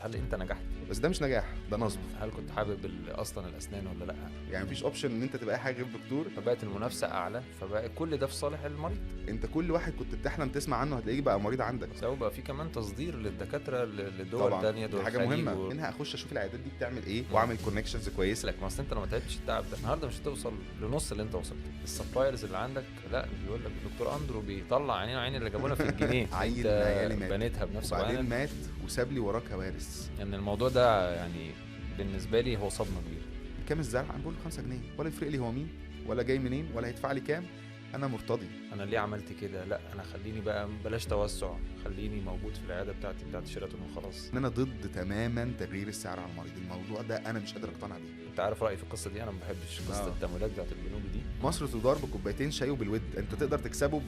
هل انت نجحت؟ بس ده مش نجاح، ده نصب. هل كنت حابب اصلا الاسنان ولا لا؟ يعني مفيش option ان انت تبقى اي حاجة غير دكتور. فبقت المنافسة اعلى، فبقى كل ده في صالح المريض. انت كل واحد كنت بتحلم تسمع عنه هتلاقيه بقى مريض عندك. بس بقى في كمان تصدير للدكاتره لدول ثانية، دول حاجة مهمة منها اخش اشوف العيادات دي بتعمل ايه واعمل connections كويسة. لك ما اصل انت لو ما تعبتش التعب ده النهارده مش هتوصل لنص اللي انت وصلت. ال suppliers اللي عندك لا، بيقول لك الدكتور اندرو بيطلع عينينا عين اللي جابونا في الجنيه. عيل عيالي مات، بنيتها بنفسه وبعدين مات وساب لي وراه كوارث. يعني الموضوع ده يعني بالنسبة لي هو صدمة كبيرة. كام الزرع؟ انا بقول له 5 جنيه، ولا يفرق لي هو مين ولا جاي منين ولا هيدفع لي كام، انا مرتضي. انا ليه عملت كده؟ لا انا خليني بقى بلاش توسع، خليني موجود في العيادة بتاعتي بتاعت شيراتون وخلاص. انا ضد تماما تغيير السعر على المريض، الموضوع ده انا مش قادر اقتنع بيه. انت عارف رايي في القصة دي، انا ما بحبش قصة التمويلات بتاعت البنوك دي. مصر تدار بكوبايتين شاي وبالود، انت تقدر تكسبه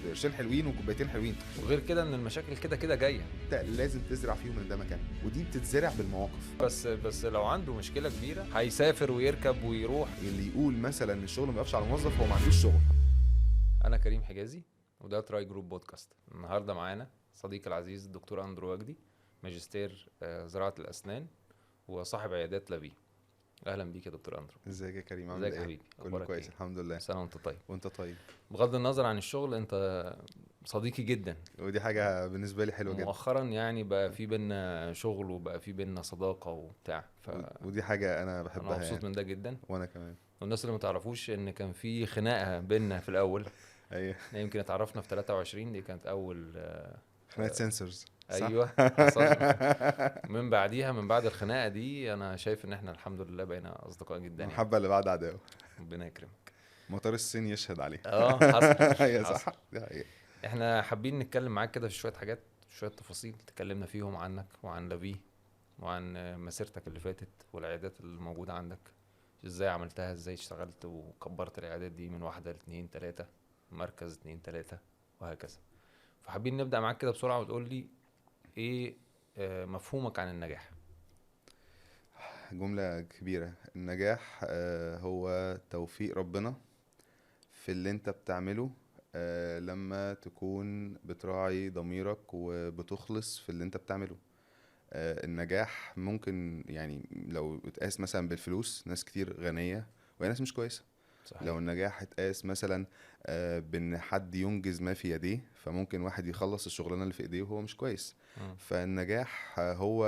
بقرشين حلوين وكوبايتين حلوين. وغير كده ان المشاكل كده كده جاية، انت لازم تزرع فيهم ان ده مكان، ودي بتتزرع بالمواقف. بس لو عنده مشكلة كبيرة هيسافر ويركب ويروح. اللي يقول مثلا ان الشغل ما بيقفش على الموظف هو ما عندوش شغل. أنا كريم حجازي وده تراي جروب بودكاست. النهاردة معانا صديقي العزيز الدكتور أندرو وجدي، ماجستير زراعة الأسنان وصاحب عيادات لافي. أهلا بيك يا دكتور أندرو. ازيك يا كريم؟ عامل ايه؟ حبيبي كله كويس الحمد لله. سنة وانت طيب. وانت طيب. بغض النظر عن الشغل انت صديقي جدا، ودي حاجة بالنسبة لي حلوة جدا. مؤخرا يعني بقى في بينا شغل وبقى في بينا صداقة وبتاع، ودي حاجة أنا بحبها. أنا مبسوط يعني من ده جدا. وأنا كمان. والناس اللي ما تعرفوش ان كان في خناقه بينا في الاول. ايوه، يمكن اتعرفنا في 23، دي كانت اول خناقه sensors. ايوه حصل. من بعديها، من بعد الخناقة دي انا شايف ان احنا الحمد لله بقينا اصدقاء جدا. المحبة اللي بعد عداوة. ربنا يكرمك. مطار الصين يشهد عليه. حصل. يا صح. احنا حابين نتكلم معاك كده في شوية حاجات، شوية تفاصيل تكلمنا فيهم عنك وعن لافي وعن مسيرتك اللي فاتت والعيادات اللي موجودة عندك، ازاي عملتها، ازاي اشتغلت وكبرت العيادات دي من 1 ل 2 3 مركز 2 3 وهكذا. فحابين نبدأ معاك كده بسرعة وتقول لي ايه مفهومك عن النجاح. جملة كبيرة. النجاح هو توفيق ربنا في اللي انت بتعمله، لما تكون بتراعي ضميرك وبتخلص في اللي انت بتعمله. النجاح ممكن يعني لو اتقاس مثلا بالفلوس، ناس كتير غنية وهي ناس مش كويسة. صحيح. لو النجاح اتقاس مثلا بان حد ينجز ما في يديه، فممكن واحد يخلص الشغلانة اللي في ايديه وهو مش كويس. فالنجاح هو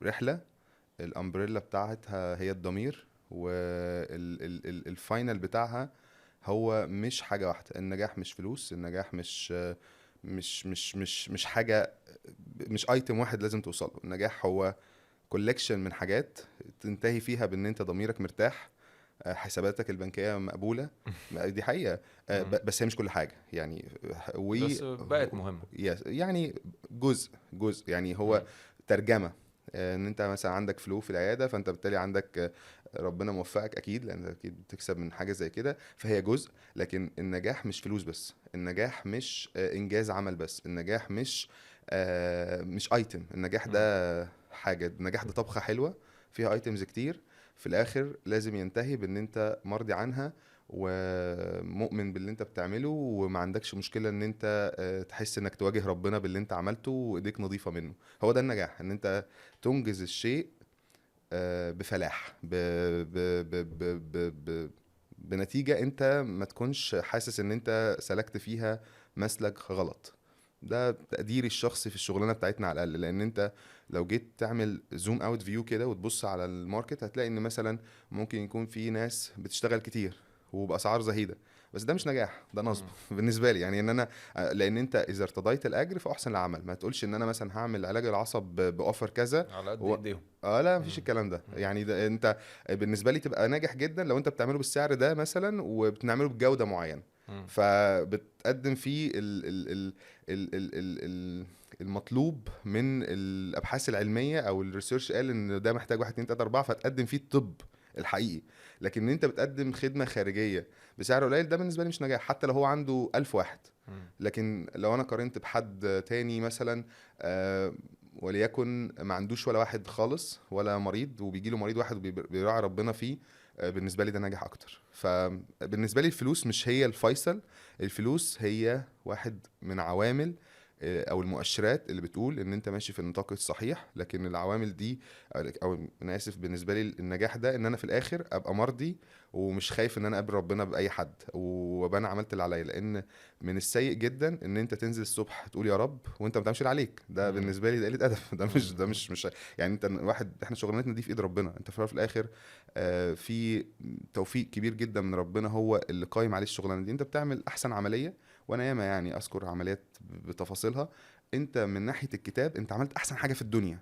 رحلة، ال umbrella بتاعتها هي الضمير، وال final بتاعها هو مش حاجة واحدة. النجاح مش فلوس، النجاح مش مش مش مش مش حاجة، مش item واحد لازم توصله. النجاح هو collection من حاجات تنتهي فيها بان انت ضميرك مرتاح، حساباتك البنكية مقبولة. دي حقيقة، بس هي مش كل حاجة يعني. بس بقت مهمة يعني جزء يعني هو ترجمة ان انت مثلا عندك flow في العيادة، فانت بالتالي عندك ربنا موفقك اكيد، لان اكيد بتكسب من حاجة زي كده، فهي جزء. لكن النجاح مش فلوس بس، النجاح مش انجاز عمل بس، النجاح مش item. النجاح ده حاجة، النجاح ده طبخه حلوة فيها items كتير، في الاخر لازم ينتهي بان انت مرضي عنها ومؤمن باللي انت بتعمله، وما عندكش مشكلة ان انت تحس انك تواجه ربنا باللي انت عملته وايديك نظيفة منه. هو ده النجاح، ان انت تنجز الشيء بفلاح، ب ب ب ب ب ب بنتيجة انت ما تكونش حاسس ان انت سلكت فيها مسلك غلط. ده تقديري الشخصي في الشغلانة بتاعتنا على الاقل، لان انت لو جيت تعمل zoom out view كده وتبص على ال market، هتلاقي ان مثلا ممكن يكون في ناس بتشتغل كتير وباسعار زهيدة، بس ده مش نجاح، ده نصب بالنسبة لي. يعني ان انا، لان انت اذا ارتضيت الاجر فاحسن العمل. ما تقولش ان انا مثلا هعمل علاج العصب ب offer كذا على قد ايديهم. لا مفيش الكلام ده. يعني ده انت بالنسبة لي تبقى ناجح جدا لو انت بتعمله بالسعر ده مثلا وبتعمله بجوده معينة، فبتقدم فيه ال ال ال ال ال ال المطلوب من الابحاث العلمية او ال research قال ان ده محتاج 1 2 3 4، فتقدم فيه الطب الحقيقي. لكن ان انت بتقدم خدمة خارجية بسعر قليل، ده بالنسبة لي مش نجاح، حتى لو هو عنده 1000 واحد. لكن لو انا قارنت بحد تاني مثلا وليكن ما عندوش ولا واحد خالص ولا مريض، وبيجي له مريض واحد وبيراعي ربنا فيه، بالنسبة لي ده نجاح اكتر. فبالنسبه لي الفلوس مش هي الفيصل، الفلوس هي واحد من عوامل او المؤشرات اللي بتقول ان انت ماشي في النطاق الصحيح. لكن العوامل دي، او انا اسف، بالنسبة لي النجاح ده ان انا في الاخر ابقى مرضي ومش خايف ان انا اقابل ربنا باي حد، وابقى انا عملت اللي عليا. لان من السيء جدا ان انت تنزل الصبح تقول يا رب وانت ما بتعملش اللي عليك. ده بالنسبة لي ده قلة ادب. ده مش ده مش مش يعني انت واحد، احنا شغلانتنا دي في ايد ربنا. انت في الاخر في توفيق كبير جدا من ربنا هو اللي قايم عليه الشغلانة دي. انت بتعمل احسن عملية، وانا ياما يعني اذكر عمليات بتفاصيلها، انت من ناحية الكتاب انت عملت احسن حاجة في الدنيا،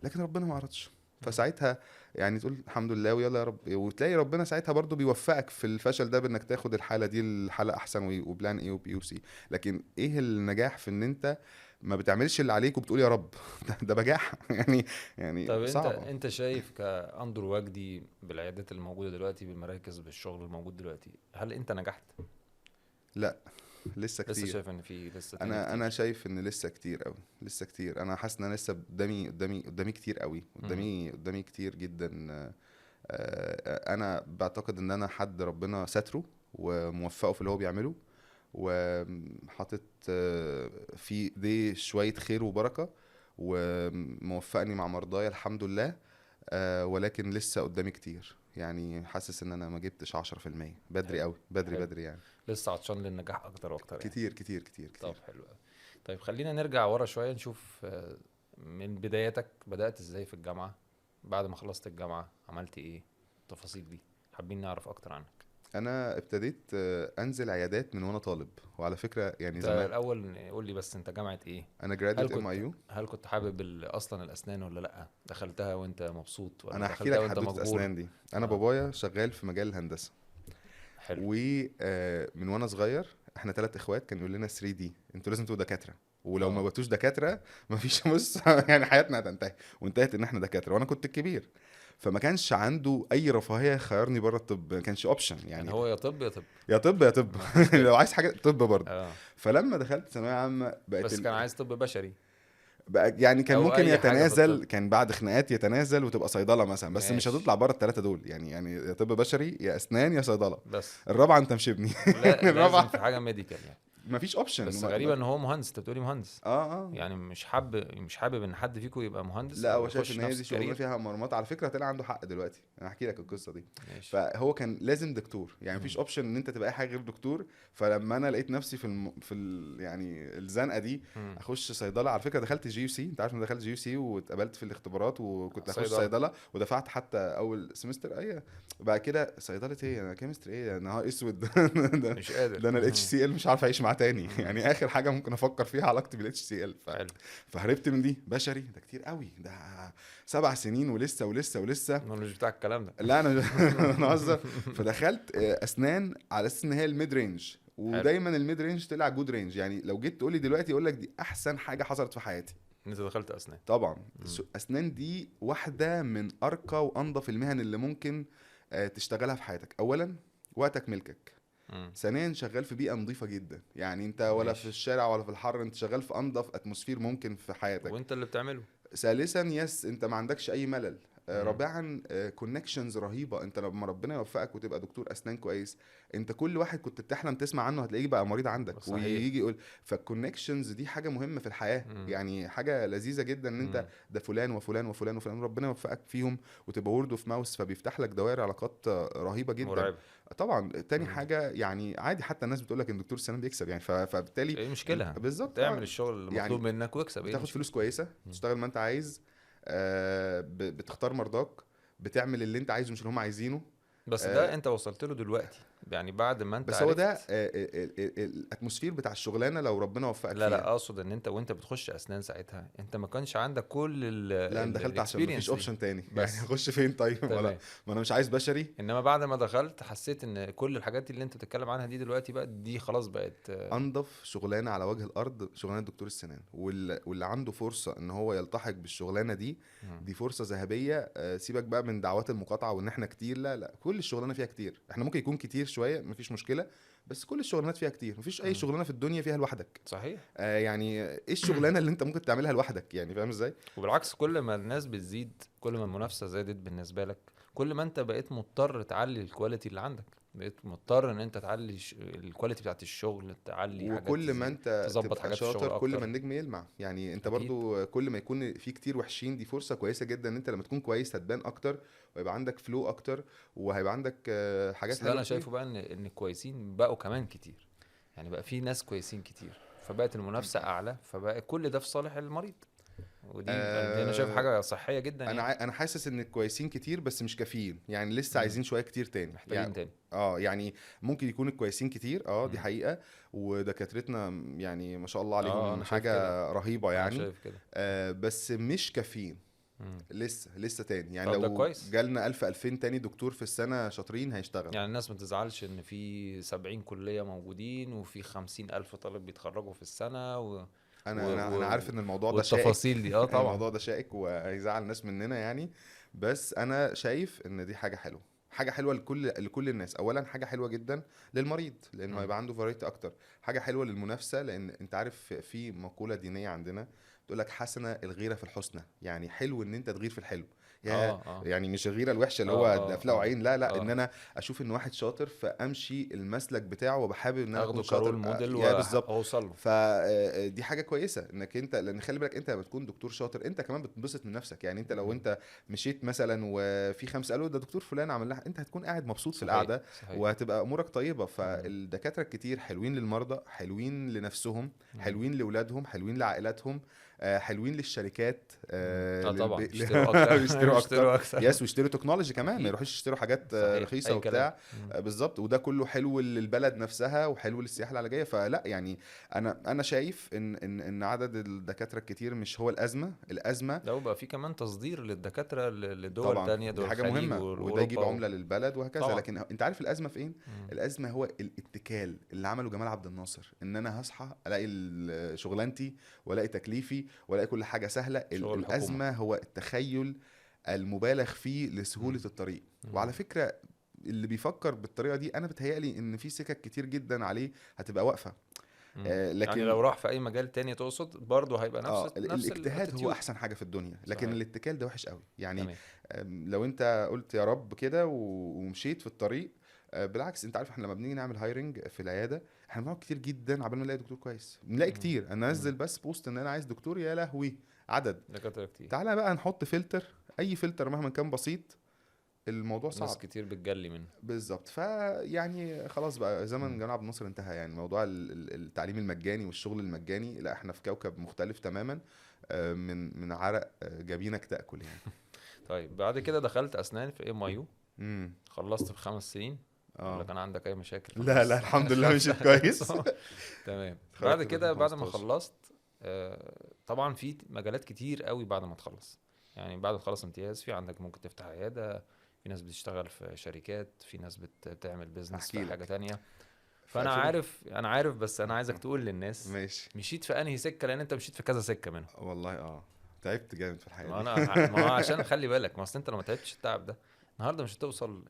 لكن ربنا ما عرضش. فساعتها يعني تقول الحمد لله ويلا يا رب، وتلاقي ربنا ساعتها برضو بيوفقك في الفشل ده بانك تاخد الحالة دي الحالة احسن، و plan A و B و C. لكن ايه النجاح في ان انت ما بتعملش اللي عليك وبتقول يا رب؟ ده بجاحه. يعني طب صعبة. انت شايف كأندرو وجدي بالعيادات الموجودة دلوقتي، بالمراكز، بالشغل الموجود دلوقتي، هل انت نجحت؟ لا، لسه كتير. لسه شايف ان في لسه انا شايف ان لسه كتير قوي، لسه كتير. انا حاسس ان انا لسه قدامي كتير قوي، قدامي كتير جدا. انا بعتقد ان انا حد ربنا ستره وموفقه في اللي هو بيعمله، وحاطط في دي شوية خير وبركة، وموفقني مع مرضايا الحمد لله. ولكن لسه قدامي كتير. يعني حاسس ان انا ما جبتش 10%. بدري قوي، بدري بدري يعني. لسه عطشان للنجاح اكتر واكتر يعني. كتير كتير كتير كتير. طب حلو قوي. طيب خلينا نرجع ورا شوية، نشوف من بدايتك، بدات ازاي في الجامعة؟ بعد ما خلصت الجامعة عملت ايه؟ التفاصيل دي حابين نعرف اكتر عنك. انا ابتديت انزل عيادات من وانا طالب. وعلى فكرة يعني زمان، الاول قول لي بس انت جامعه ايه؟ انا graduate MIU. هل كنت حابب اصلا الاسنان ولا لا؟ دخلتها وانت مبسوط ولا انا هحكي لك حدوتة الاسنان دي. انا بابايا شغال في مجال الهندسة. حلو. ومن وانا صغير، احنا 3 اخوات، كان يقول لنا 3 دي انتوا لازم تبقوا دكاترة، ولو ما بقيتوش دكاترة مفيش، بص يعني حياتنا هتنتهي. وانتهت ان احنا دكاترة، وانا كنت الكبير، فما كانش عنده اي رفاهية خيرني بره الطب، ما كانش option يعني. هو يا طب يا طب يا طب يا طب لو عايز حاجة طب برضه. فلما دخلت ثانوية عامة بقت بس كان عايز طب بشري بقى، يعني كان ممكن يتنازل، كان بعد خناقات يتنازل وتبقى صيدلة مثلا، بس ماشي. مش هتطلع بره الثلاثة دول يعني يا طب بشري يا اسنان يا صيدلة بس. الرابعة انت مش ابني. لا لازم في حاجة medical يعني، مفيش option. بس غريبة ان هو مهندس، انت بتقولي مهندس. يعني مش حابب ان حد فيكم يبقى مهندس. لا هو شايف ان هي دي شغلانة فيها مرمطه. على فكرة طلع عنده حق دلوقتي، انا هحكي لك القصة دي. ماشي. فهو كان لازم دكتور، يعني مفيش option ان انت تبقى اي حاجة غير دكتور. فلما انا لقيت نفسي في يعني الزنقة دي، اخش صيدلة. على فكرة دخلت GUC، انت عارف ان دخلت GUC واتقبلت في الاختبارات، وكنت اخش صيدلة ودفعت حتى اول semester. ايوه بعد كده صيدلة ايه، انا chemistry ايه، نهار اسود مش قادر، ده انا ال HCl مش عارف اعيش معاه تاني. يعني اخر حاجة ممكن افكر فيها علاقتي بال HCl. فهربت من دي. بشري ده كتير قوي، ده 7 سنين ولسه ولسه ولسه، انا مش بتاع الكلام ده. لا انا انا فدخلت اسنان على اساس ان هي ال mid range، ودايما ال mid range طلع good range. يعني لو جيت تقولي دلوقتي اقول لك دي احسن حاجة حصلت في حياتي انت دخلت اسنان. طبعا اسنان دي واحدة من ارقى وانظف المهن اللي ممكن تشتغلها في حياتك. اولا وقتك ملكك، ثانيا شغال في بيئة نظيفة جدا، يعني انت ولا في الشارع ولا في الحر، انت شغال في انظف atmosphere ممكن في حياتك وانت اللي بتعمله. ثالثا yes انت ما عندكش اي ملل. رابعا connections رهيبة، انت لما ربنا يوفقك وتبقى دكتور اسنان كويس، انت كل واحد كنت بتحلم تسمع عنه هتلاقيه بقى مريض عندك. صحيح. ويجي يقول. فال connections دي حاجة مهمة في الحياة. يعني حاجة لذيذة جدا ان انت ده فلان وفلان وفلان وفلان ربنا يوفقك فيهم وتبقى word of mouth، فبيفتح لك دوائر علاقات رهيبة جدا. مرعب. طبعا. تاني حاجة يعني عادي، حتى الناس بتقول لك ان دكتور السنان بيكسب يعني، فبالتالي ايه المشكلة؟ بالظبط، تعمل الشغل المطلوب يعني منك واكسب، تاخد فلوس كويسة، تشتغل ما انت عايز، بتختار مرضاك، بتعمل اللي انت عايزه مش اللي هم عايزينه. بس ده انت وصلت له دلوقتي يعني بعد ما انت بس هو ده ال atmosphere بتاع الشغلانة لو ربنا وفقك. لا لا اقصد ان انت وانت بتخش اسنان ساعتها انت ما كانش عندك كل لا انا دخلت عشان مفيش option تاني يعني اخش فين طيب؟ ولا ما انا مش عايز بشري. انما بعد ما دخلت حسيت ان كل الحاجات اللي انت بتتكلم عنها دي دلوقتي بقى دي خلاص بقت انضف شغلانة على وجه الارض، شغلانة دكتور السنان. واللي عنده فرصة ان هو يلتحق بالشغلانه دي، دي فرصة ذهبية. سيبك بقى من دعوات المقاطعة وان احنا كتير، لا لا كل الشغلانة فيها كتير، احنا ممكن يكون كتير شوية مفيش مشكلة، بس كل الشغلانات فيها كتير، مفيش اي شغلانة في الدنيا فيها لوحدك. صحيح. يعني ايه الشغلانة اللي انت ممكن تعملها لوحدك يعني، فاهم ازاي؟ وبالعكس كل ما الناس بتزيد، كل ما المنافسة زادت بالنسبة لك، كل ما انت بقيت مضطر تعلي ال quality اللي عندك. بقيت مضطر ان انت تعلي ال quality بتاعت الشغل، تعلي حاجات، وكل ما انت تظبط حاجات في الشغل شاطر كل أكتر. ما النجم يلمع. يعني انت أكيد. برضو كل ما يكون في كتير وحشين، دي فرصة كويسة جدا ان انت لما تكون كويس هتبان اكتر، ويبقى عندك flow اكتر، وهيبقى عندك حاجات بس اللي حلوة انا كتير. شايفه بقى ان الكويسين بقوا كمان كتير، يعني بقى في ناس كويسين كتير، فبقت المنافسة اعلى، فبقى كل ده في صالح المريض، ودي انا شايف حاجة صحية جدا. انا يعني انا حاسس ان الكويسين كتير بس مش كافيين، يعني لسه عايزين شوية كتير تاني، محتاجين يعني تاني. يعني ممكن يكون الكويسين كتير، دي حقيقة، ودكاترتنا يعني ما شاء الله عليهم أنا شايف حاجة كده. رهيبة أنا يعني. شايف كده. بس مش كافيين. لسه تاني. يعني طب ده لو كويس. جالنا 1000 2000 تاني دكتور في السنة شاطرين هيشتغل. يعني الناس ما تزعلش ان في 70 كليه موجودين وفي 50,000 طالب بيتخرجوا في السنة انا عارف ان الموضوع ده شائك. والتفاصيل دي طبعا الموضوع ده شائك وهيزعل الناس مننا يعني، بس انا شايف ان دي حاجة حلوة، حاجة حلوة لكل الناس. اولا حاجة حلوة جدا للمريض لانه هيبقى عنده variety اكتر، حاجة حلوة للمنافسة، لان انت عارف في مقولة دينية عندنا تقول لك حسنه الغيرة في الحسنى، يعني حلو ان انت تغير في الحلو، يعني مش الغيرة الوحشة اللي هو ده افلقوا عين، لا لا، ان انا اشوف ان واحد شاطر فامشي المسلك بتاعه وابقى حابب ان انا اكون شاطر، ك role model يا بالظبط واوصل له. فدي حاجة كويسة انك انت، لان خلي بالك انت لما تكون دكتور شاطر انت كمان بتنبسط من نفسك. يعني انت لو انت مشيت مثلا وفي 5 قالوا ده دكتور فلان عمل لها، انت هتكون قاعد مبسوط في القعدة وهتبقى امورك طيبة. فالدكاتره الكتير حلوين للمرضى، حلوين لنفسهم، حلوين لاولادهم، حلوين لعائلاتهم، حلوين للشركات، طبعا بيشتروا اكتر، yes، ويشتروا technology كمان، ما يروحوش يشتروا حاجات رخيصة وبتاع. بالظبط، وده كله حلو للبلد نفسها وحلو للسياحة العلاجية. فلا يعني انا شايف ان ان ان عدد الدكاترة الكتير مش هو الازمة. الازمة لو بقى في كمان تصدير للدكاتره لدول ثانية، دول حاجة مهمة، وده يجيب عمله للبلد وهكذا طبعا. لكن انت عارف الازمة في ايه؟ الازمة هو الاتكال اللي عمله جمال عبد الناصر، ان انا هصحى الاقي شغلانتي والاقي تكليفي ولاقي كل حاجة سهلة. الازمة هو التخيل المبالغ فيه لسهوله الطريق. وعلى فكرة اللي بيفكر بالطريقة دي انا بتهيألي ان في سكك كتير جدا عليه هتبقى واقفة. لكن يعني لو راح في اي مجال تاني تقصد برضه هيبقى نفس الاجتهاد هو احسن حاجة في الدنيا، لكن الاتكال ده وحش قوي يعني. لو انت قلت يا رب كده ومشيت في الطريق، بالعكس. انت عارف احنا لما بنيجي نعمل hiring في العيادة احنا بنقعد كتير جدا عبال ما نلاقي دكتور كويس، بنلاقي كتير. انا انزل بس post ان انا عايز دكتور، يا لهوي عدد دكاترة كتير. تعالى بقى نحط فلتر، اي فلتر مهما كان بسيط، الموضوع صعب، ناس كتير بتجلي منه. بالظبط. فيعني خلاص بقى زمن جمال عبد الناصر انتهى. يعني موضوع التعليم المجاني والشغل المجاني، لا احنا في كوكب مختلف تماما، من عرق جبينك تاكل يعني. طيب بعد كده دخلت اسنان في MIU، خلصت في 5 سنين. ولا كان عندك اي مشاكل؟ لا لا الحمد لله مشيت كويس. تمام. بعد كده بعد ما خلصت، طبعا في مجالات كتير قوي بعد ما تخلص، يعني بعد ما تخلص امتياز في عندك ممكن تفتح عيادة، في ناس بتشتغل في شركات، في ناس بتعمل business في حاجة تانية. فانا عارف، انا عارف، بس انا عايزك تقول للناس ماشي مشيت في انهي سكة، لان انت مشيت في كذا سكة منهم. والله تعبت جامد في الحياة. ما عشان خلي بالك، ما اصل انت لو ما تعبتش التعب ده النهارده مش هتوصل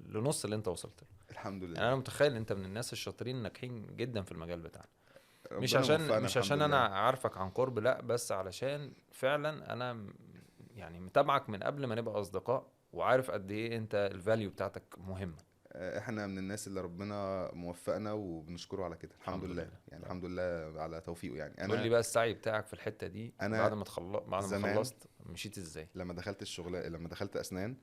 لنص اللي انت وصلت له. الحمد لله. يعني انا متخيل انت من الناس الشاطرين الناجحين جدا في المجال بتاعنا، مش عشان انا عارفك عن قرب، لا، بس علشان فعلا انا يعني متابعك من قبل ما نبقى اصدقاء، وعارف قد ايه انت ال value بتاعتك مهمة. احنا من الناس اللي ربنا موفقنا وبنشكره على كده، الحمد لله. يعني الحمد لله على توفيقه. يعني انا قول لي بقى السعي بتاعك في الحتة دي بعد ما خلصت مشيت ازاي؟ لما دخلت الشغل، لما دخلت اسنان،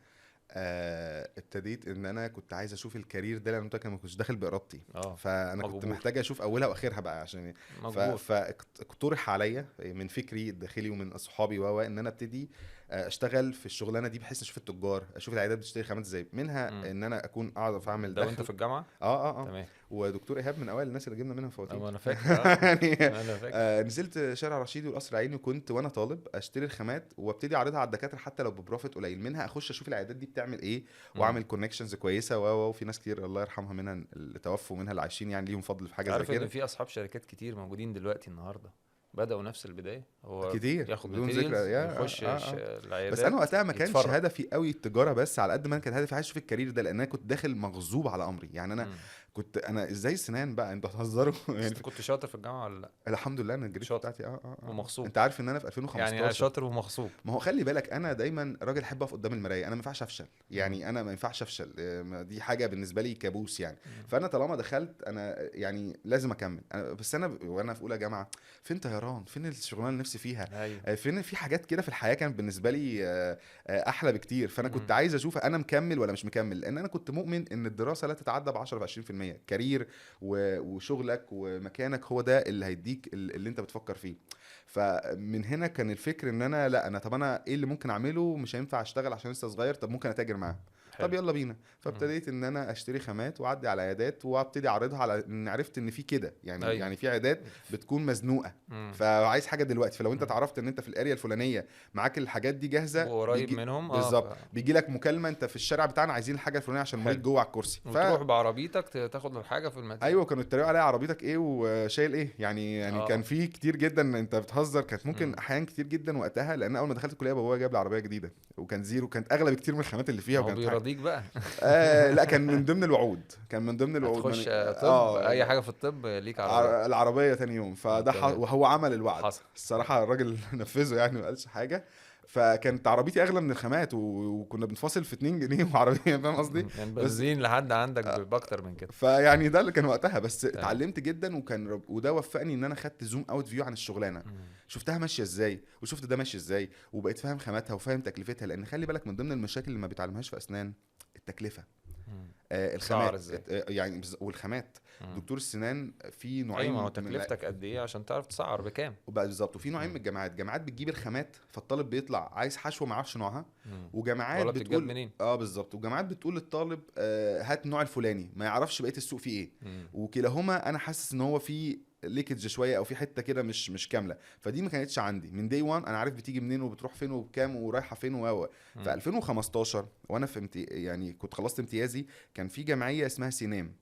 ابتديت ان انا كنت عايز اشوف ال career ده، لان انا ما كنتش داخل بارادتي، فانا كنت محتاج اشوف اولها واخرها بقى عشان فاقترح عليا من فكري الداخلي ومن اصحابي ان انا ابتدي اشتغل في الشغلانة دي، بحيث اشوف التجار، اشوف العيادات بتشتري خامات ازاي، منها ان انا اكون اعرف اعمل ده. وانت في الجامعة؟ تمام. ودكتور ايهاب من اوائل الناس اللي جبنا منها فواتير. انا فاكر. يعني انا فاكر. نزلت شارع رشيد والقصر العيني، وكنت وانا طالب اشتري الخامات وابتدي اعرضها على الدكاترة حتى لو ب profit قليل، منها اخش اشوف العيادات دي بتعمل ايه واعمل connections كويسة. وفي ناس كتير الله يرحمها منها اللي توفوا منها اللي عايشين، يعني ليهم فضل في حاجة زي كده. عارف ان في اصحاب شركات كتير موجودين دلوقتي النهارده بدأوا نفس البداية، هو كتير ياخد بدون ذكر يخش العيادات. بس انا وقتها ما كانش هدفي قوي التجارة، بس على قد ما انا كان هدفي عايز اشوف ال career ده، لان انا كنت داخل مغصوب على امري. يعني انا كنت انا ازاي سنان بقى، انتوا هتهزروا يعني. كنت شاطر في الجامعة ولا لا؟ الحمد لله انا ال grade بتاعتي ومغصوب. انت عارف ان انا في 2015 يعني شاطر ومغصوب. ما هو خلي بالك انا دايما راجل احب اقف قدام المراية، انا ما ينفعش افشل يعني، انا ما ينفعش افشل، دي حاجة بالنسبة لي كابوس يعني. فانا طالما دخلت انا يعني لازم اكمل. أنا بس انا وانا في اولى جامعه فين طيران، فين الشغلانة اللي نفسي فيها؟ أيوه. فين في حاجات كده في الحياة كانت بالنسبة لي احلى بكتير. فانا كنت عايز اشوف انا مكمل ولا مش مكمل، لان انا كنت مؤمن ان الدراسة لا تتعدى ب 10 20%. career وشغلك ومكانك هو ده اللي هيديك اللي انت بتفكر فيه. فمن هنا كان الفكر ان انا لا انا طب انا ايه اللي ممكن اعمله، مش هينفع اشتغل عشان لسه صغير، طب ممكن اتاجر معاه، طب يلا بينا. فابتديت ان انا اشتري خامات واعدي على عيادات وابتدي اعرضها، على ان عرفت ان في كده يعني. أيوة. يعني في عيادات بتكون مزنوقه فعايز حاجة دلوقتي، فلو انت اتعرفت ان انت في ال area الفلانية معاك الحاجات دي جاهزة وقريب منهم بالظبط، بيجي لك مكالمة انت في الشارع بتاعنا عايزين الحاجة الفلانية عشان المريض جوه على الكرسي، وتروح بعربيتك تاخد الحاجة في المدينة. ايوه كانوا يتريقوا عليا عربيتك ايه وشايل ايه يعني كان في كتير جدا انت بتهزر. كانت ممكن احيان كتير جدا وقتها، لان اول ما دخلت الكلية بابايا جاب لي عربية جديدة وكان zero، كانت اغلى بكتير من الخامات اللي فيها. وكانت بيرضيك بقى؟ لا كان من ضمن الوعود، كان من ضمن الوعود تخش طب اي حاجة في الطب ليك عربية، العربية تاني يوم. فده وهو عمل الوعد حصل. الصراحة الراجل نفذه يعني، ما قالش حاجة. فكانت عربيتي اغلى من الخامات وكنا بنفاصل في 2 جنيه وعربية، فاهم قصدي؟ يعني بنزين لحد عندك باكتر من كده. فيعني ده اللي كان وقتها. بس اتعلمت جدا، وكان وده وفقني ان انا خدت zoom out view عن الشغلانة، شفتها ماشية ازاي وشفت ده ماشي ازاي، وبقيت فاهم خاماتها وفاهم تكلفتها. لان خلي بالك من ضمن المشاكل اللي ما بيتعلمهاش في اسنان التكلفة، الخامات يعني والخامات. دكتور السنان في نوعين. ايوه ما هو تكلفتك قد ايه عشان تعرف تسعر بكام بالظبط. وفي نوعين من الجامعات، جامعات بتجيب الخامات فالطالب بيطلع عايز حشوه ما يعرفش نوعها، وجامعات بتقول بالظبط، وجامعات بتقول للطالب هات النوع الفلاني ما يعرفش بقية السوق فيه ايه. وكلاهما انا حاسس ان هو في leakage شوية او في حتة كده مش كاملة. فدي ما كانتش عندي من day 1، انا عارف بتيجي منين وبتروح فين وبكام ورايحه فين و في 2015 وانا في يعني كنت خلصت امتيازي، كان في جمعية اسمها سينام،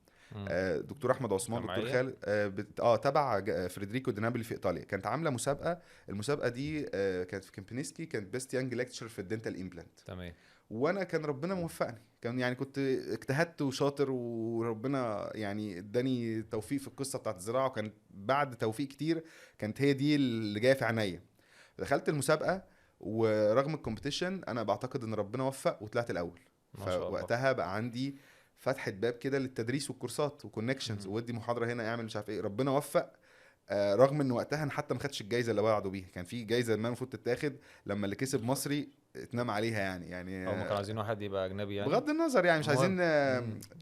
دكتور احمد عثمان دكتور خالد تبع فريدريكو دينابولي في ايطاليا، كانت عامله مسابقة. المسابقة دي كانت في كمبينسكي، كانت best young lecturer في ال dental implant. تمام. وانا كان ربنا موفقني، كان يعني كنت اجتهدت وشاطر، وربنا يعني اداني توفيق في القصة بتاعت الزراعة، وكان بعد توفيق كتير كانت هي دي اللي جاية في عينيا. دخلت المسابقة ورغم ال competition انا بعتقد ان ربنا وفق وطلعت الاول. فوقتها بقى عندي فتحه باب كده للتدريس والكورسات و connections، وودي محاضرة هنا اعمل مش عارف ايه. ربنا وفق، رغم ان وقتها انا حتى ما خدتش الجايزة اللي وعدوا بيها. كان في جايزة ما المفروض تتاخد لما اللي كسب مصري اتنام عليها يعني او ما كانوا عايزين واحد يبقى اجنبي يعني، بغض النظر يعني مش عايزين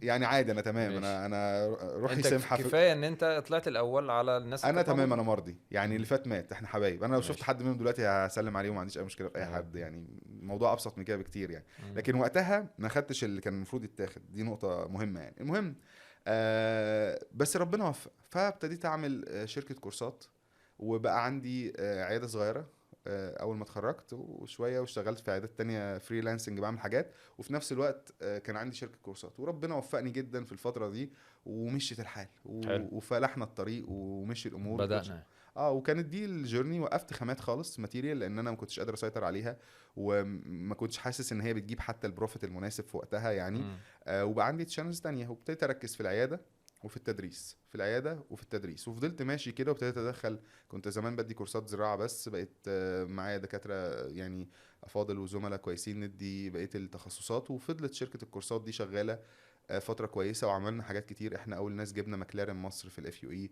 يعني عادي انا تمام. انا روحي سمحه، كفاية ان انت طلعت الاول على الناس. انا تمام، انا مرضي يعني، اللي فات مات، احنا حبايب. انا لو شفت حد منهم دلوقتي هسلم عليه وما عنديش اي مشكلة في اي حد يعني، الموضوع ابسط من كده بكتير يعني. لكن وقتها ما خدتش اللي كان المفروض يتاخد، دي نقطة مهمة يعني. المهم بس ربنا وفق، فابتديت اعمل شركة كورسات، وبقى عندي عيادة صغيرة اول ما اتخرجت وشوية، واشتغلت في عيادات تانية freelancing بعمل حاجات، وفي نفس الوقت كان عندي شركة كورسات. وربنا وفقني جدا في الفترة دي ومشيت الحال وفلحنا الطريق ومشي الامور بدأنا. وكانت دي ال journey. وقفت خامات خالص material لان انا ما كنتش قادر اسيطر عليها، وما كنتش حاسس ان هي بتجيب حتى ال profit المناسب في وقتها يعني. وبقى عندي channels تانية، وابتديت اركز في العيادة وفي التدريس، في العيادة وفي التدريس، وفضلت ماشي كده. وابتديت ادخل، كنت زمان بدي كورسات زراعة بس، بقيت معايا دكاترة يعني افاضل وزملاء كويسين ندي بقية التخصصات. وفضلت شركة الكورسات دي شغالة فترة كويسة، وعملنا حاجات كتير. احنا اول ناس جبنا ماكلارين مصر في ال FUE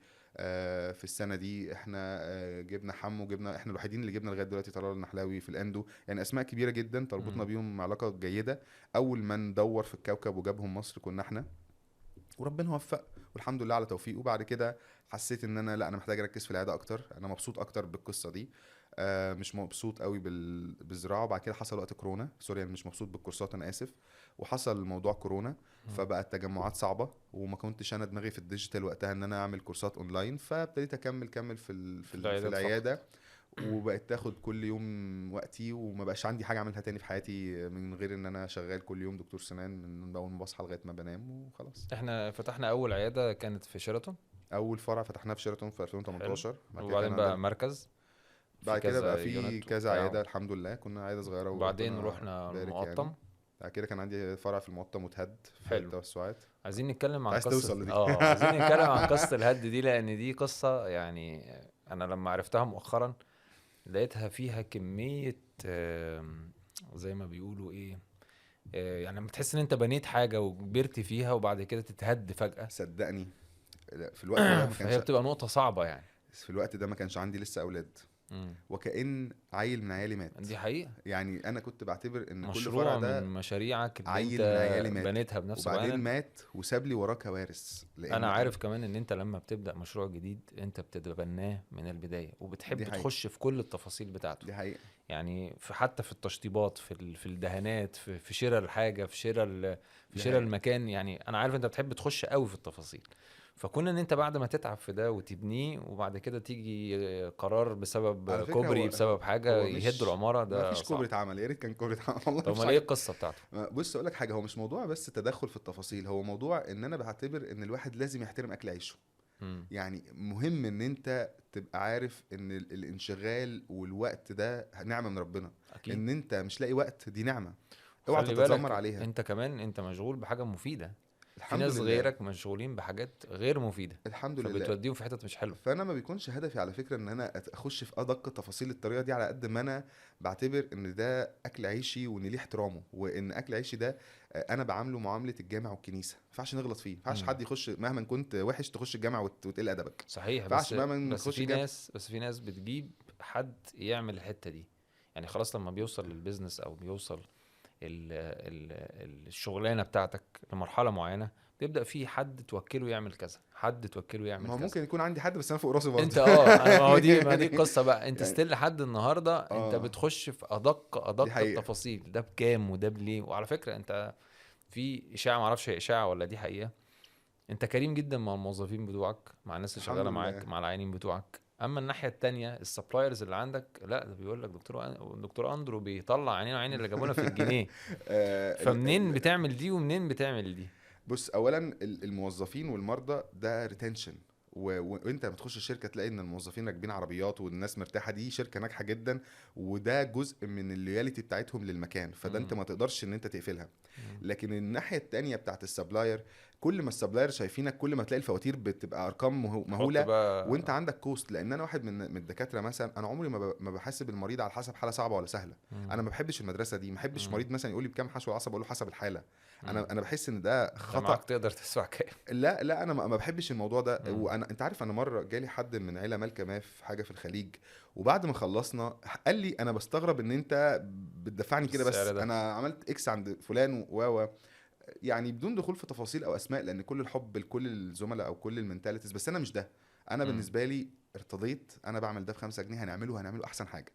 في السنة دي. احنا جبنا حمو، جبنا احنا الوحيدين اللي جبنا لغاية دلوقتي طلال النحلاوي في ال endo، يعني اسماء كبيرة جدا تربطنا بيهم علاقة جيدة. اول ما ندور في الكوكب وجابهم مصر كنا احنا، وربنا وفق والحمد لله على توفيقه. وبعد كده حسيت ان انا لا، انا محتاج اركز في العيادة اكتر، انا مبسوط اكتر بالقصة دي، مش مبسوط قوي بالزراعة. وبعد كده حصل وقت كورونا، sorry انا مش مبسوط بالكورسات، انا اسف. وحصل موضوع كورونا، فبقى التجمعات صعبة، وما كنتش انا دماغي في ال digital وقتها ان انا اعمل كورسات اونلاين. فابتديت اكمل في العيادة، وبقت تاخد كل يوم وقتي، وما بقاش عندي حاجة اعملها تاني في حياتي من غير ان انا شغال كل يوم دكتور سنان من اول ما بصحى لغاية ما بنام وخلاص. احنا فتحنا اول عيادة كانت في شيراتون، اول فرع فتحناه في شيراتون في 2018، وبعدين بقى مركز، بعد كده بقى في كذا عيادة الحمد لله. كنا عيادة صغيرة وبعدين رحنا المقطم يعني. بعد كده كان عندي فرع في المقطم واتهد في التوسعات. عايزين نتكلم عن قصة عايزين نتكلم عن قصة الهد دي، لان دي قصة يعني انا لما عرفتها مؤخرا لقيتها فيها كمية زي ما بيقولوا ايه، يعني لما تحس ان انت بنيت حاجة وكبرت فيها وبعد كده تتهد فجاة. صدقني في الوقت ده ما كانش، هي بتبقى نقطة صعبة يعني. في الوقت ده ما كانش عندي لسه اولاد، وكأن عيل من عيالي مات. دي حقيقة. يعني انا كنت بعتبر ان كل فرع ده من مشاريعك اللي عيل انت من عيالي مات، بنيتها بنفسك وبعدين مات وساب لي وراه كوارث. انا عارف كمان ان انت لما بتبدا مشروع جديد انت بتتبناه من البداية وبتحب تخش في كل التفاصيل بتاعته. دي حقيقة. يعني في حتى في التشطيبات، في الدهانات، في شراء الحاجة، في شراء المكان. يعني انا عارف انت بتحب تخش قوي في التفاصيل. فكنا ان انت بعد ما تتعب في ده وتبنيه وبعد كده تيجي قرار بسبب كوبري، بسبب حاجة يهد العمارة، ده مفيش كوبري اتعمل. يا ريت كان كوبري اتعمل والله. طب ما ايه القصة بتاعته؟ بص اقول لك حاجة، هو مش موضوع بس تدخل في التفاصيل، هو موضوع ان انا بعتبر ان الواحد لازم يحترم اكل عيشه. يعني مهم ان انت تبقى عارف ان الانشغال والوقت ده نعمه من ربنا. أكيد. ان انت مش لاقي وقت دي نعمه، اوعى تتذمر عليها. انت كمان انت مشغول بحاجة مفيدة، في ناس غيرك مشغولين بحاجات غير مفيدة. الحمد لله. فبتوديهم في حتت مش حلوة. فانا ما بيكونش هدفي على فكرة ان انا اخش في ادق تفاصيل الطريقة دي، على قد ما انا بعتبر ان ده اكل عيشي وان ليه احترامه، وان اكل عيشي ده انا بعامله معاملة الجامع والكنيسة. ما ينفعش نغلط فيه، ما ينفعش حد يخش مهما كنت وحش تخش الجامع وتقل ادبك. صحيح. بس في ناس، بس في ناس بتجيب حد يعمل الحتة دي. يعني خلاص لما بيوصل لل business او بيوصل الشغلانة بتاعتك لمرحلة معينة، بيبدا في حد توكله يعمل كذا، حد توكله يعمل كذا. ما ممكن يكون عندي حد بس انا فوق راسي برضه. انت ما هو دي ما دي القصة بقى. انت still لحد النهارده انت بتخش في ادق التفاصيل، ده بكام وده بليه. وعلى فكرة انت في اشاعة، ما اعرفش هي اشاعة ولا دي حقيقة، انت كريم جدا مع الموظفين بتوعك، مع الناس اللي شغالة معاك، مع العيانين بتوعك. اما الناحية الثانية ال suppliers اللي عندك، لا ده بيقول لك دكتور اندرو بيطلع عينينا عين اللي جابونا في الجنيه. فمنين بتعمل دي ومنين بتعمل دي؟ بص، اولا الموظفين والمرضى ده retention، وانت لما تخش الشركة تلاقي ان الموظفين راكبين عربيات والناس مرتاحة، دي شركة ناجحة جدا، وده جزء من ال loyalty بتاعتهم للمكان، فده انت ما تقدرش ان انت تقفلها. لكن الناحية الثانية بتاعت ال supplier، كل ما ال supplier شايفينك كل ما تلاقي الفواتير بتبقى ارقام مهولة، وانت عندك cost. لان انا واحد من الدكاترة مثلا، انا عمري ما بحاسب المريض على حسب حاله صعبة ولا سهلة. انا ما بحبش المدرسة دي، ما بحبش مريض مثلا يقول لي بكام حشو عصب اقول له حسب الحالة. انا بحس ان ده خطا. تقدر تدفع كام؟ لا انا ما بحبش الموضوع ده. وانا انت عارف، انا مرة جالي حد من عيله مالكه ما في حاجة في الخليج، وبعد ما خلصنا قال لي انا بستغرب ان انت بتدفعني كده، بس انا عملت X عند فلان و يعني بدون دخول في تفاصيل او اسماء، لان كل الحب لكل الزملاء او كل ال mentalities، بس انا مش ده. انا بالنسبة لي ارتضيت، انا بعمل ده ب5 جنيه، هنعمله احسن حاجة.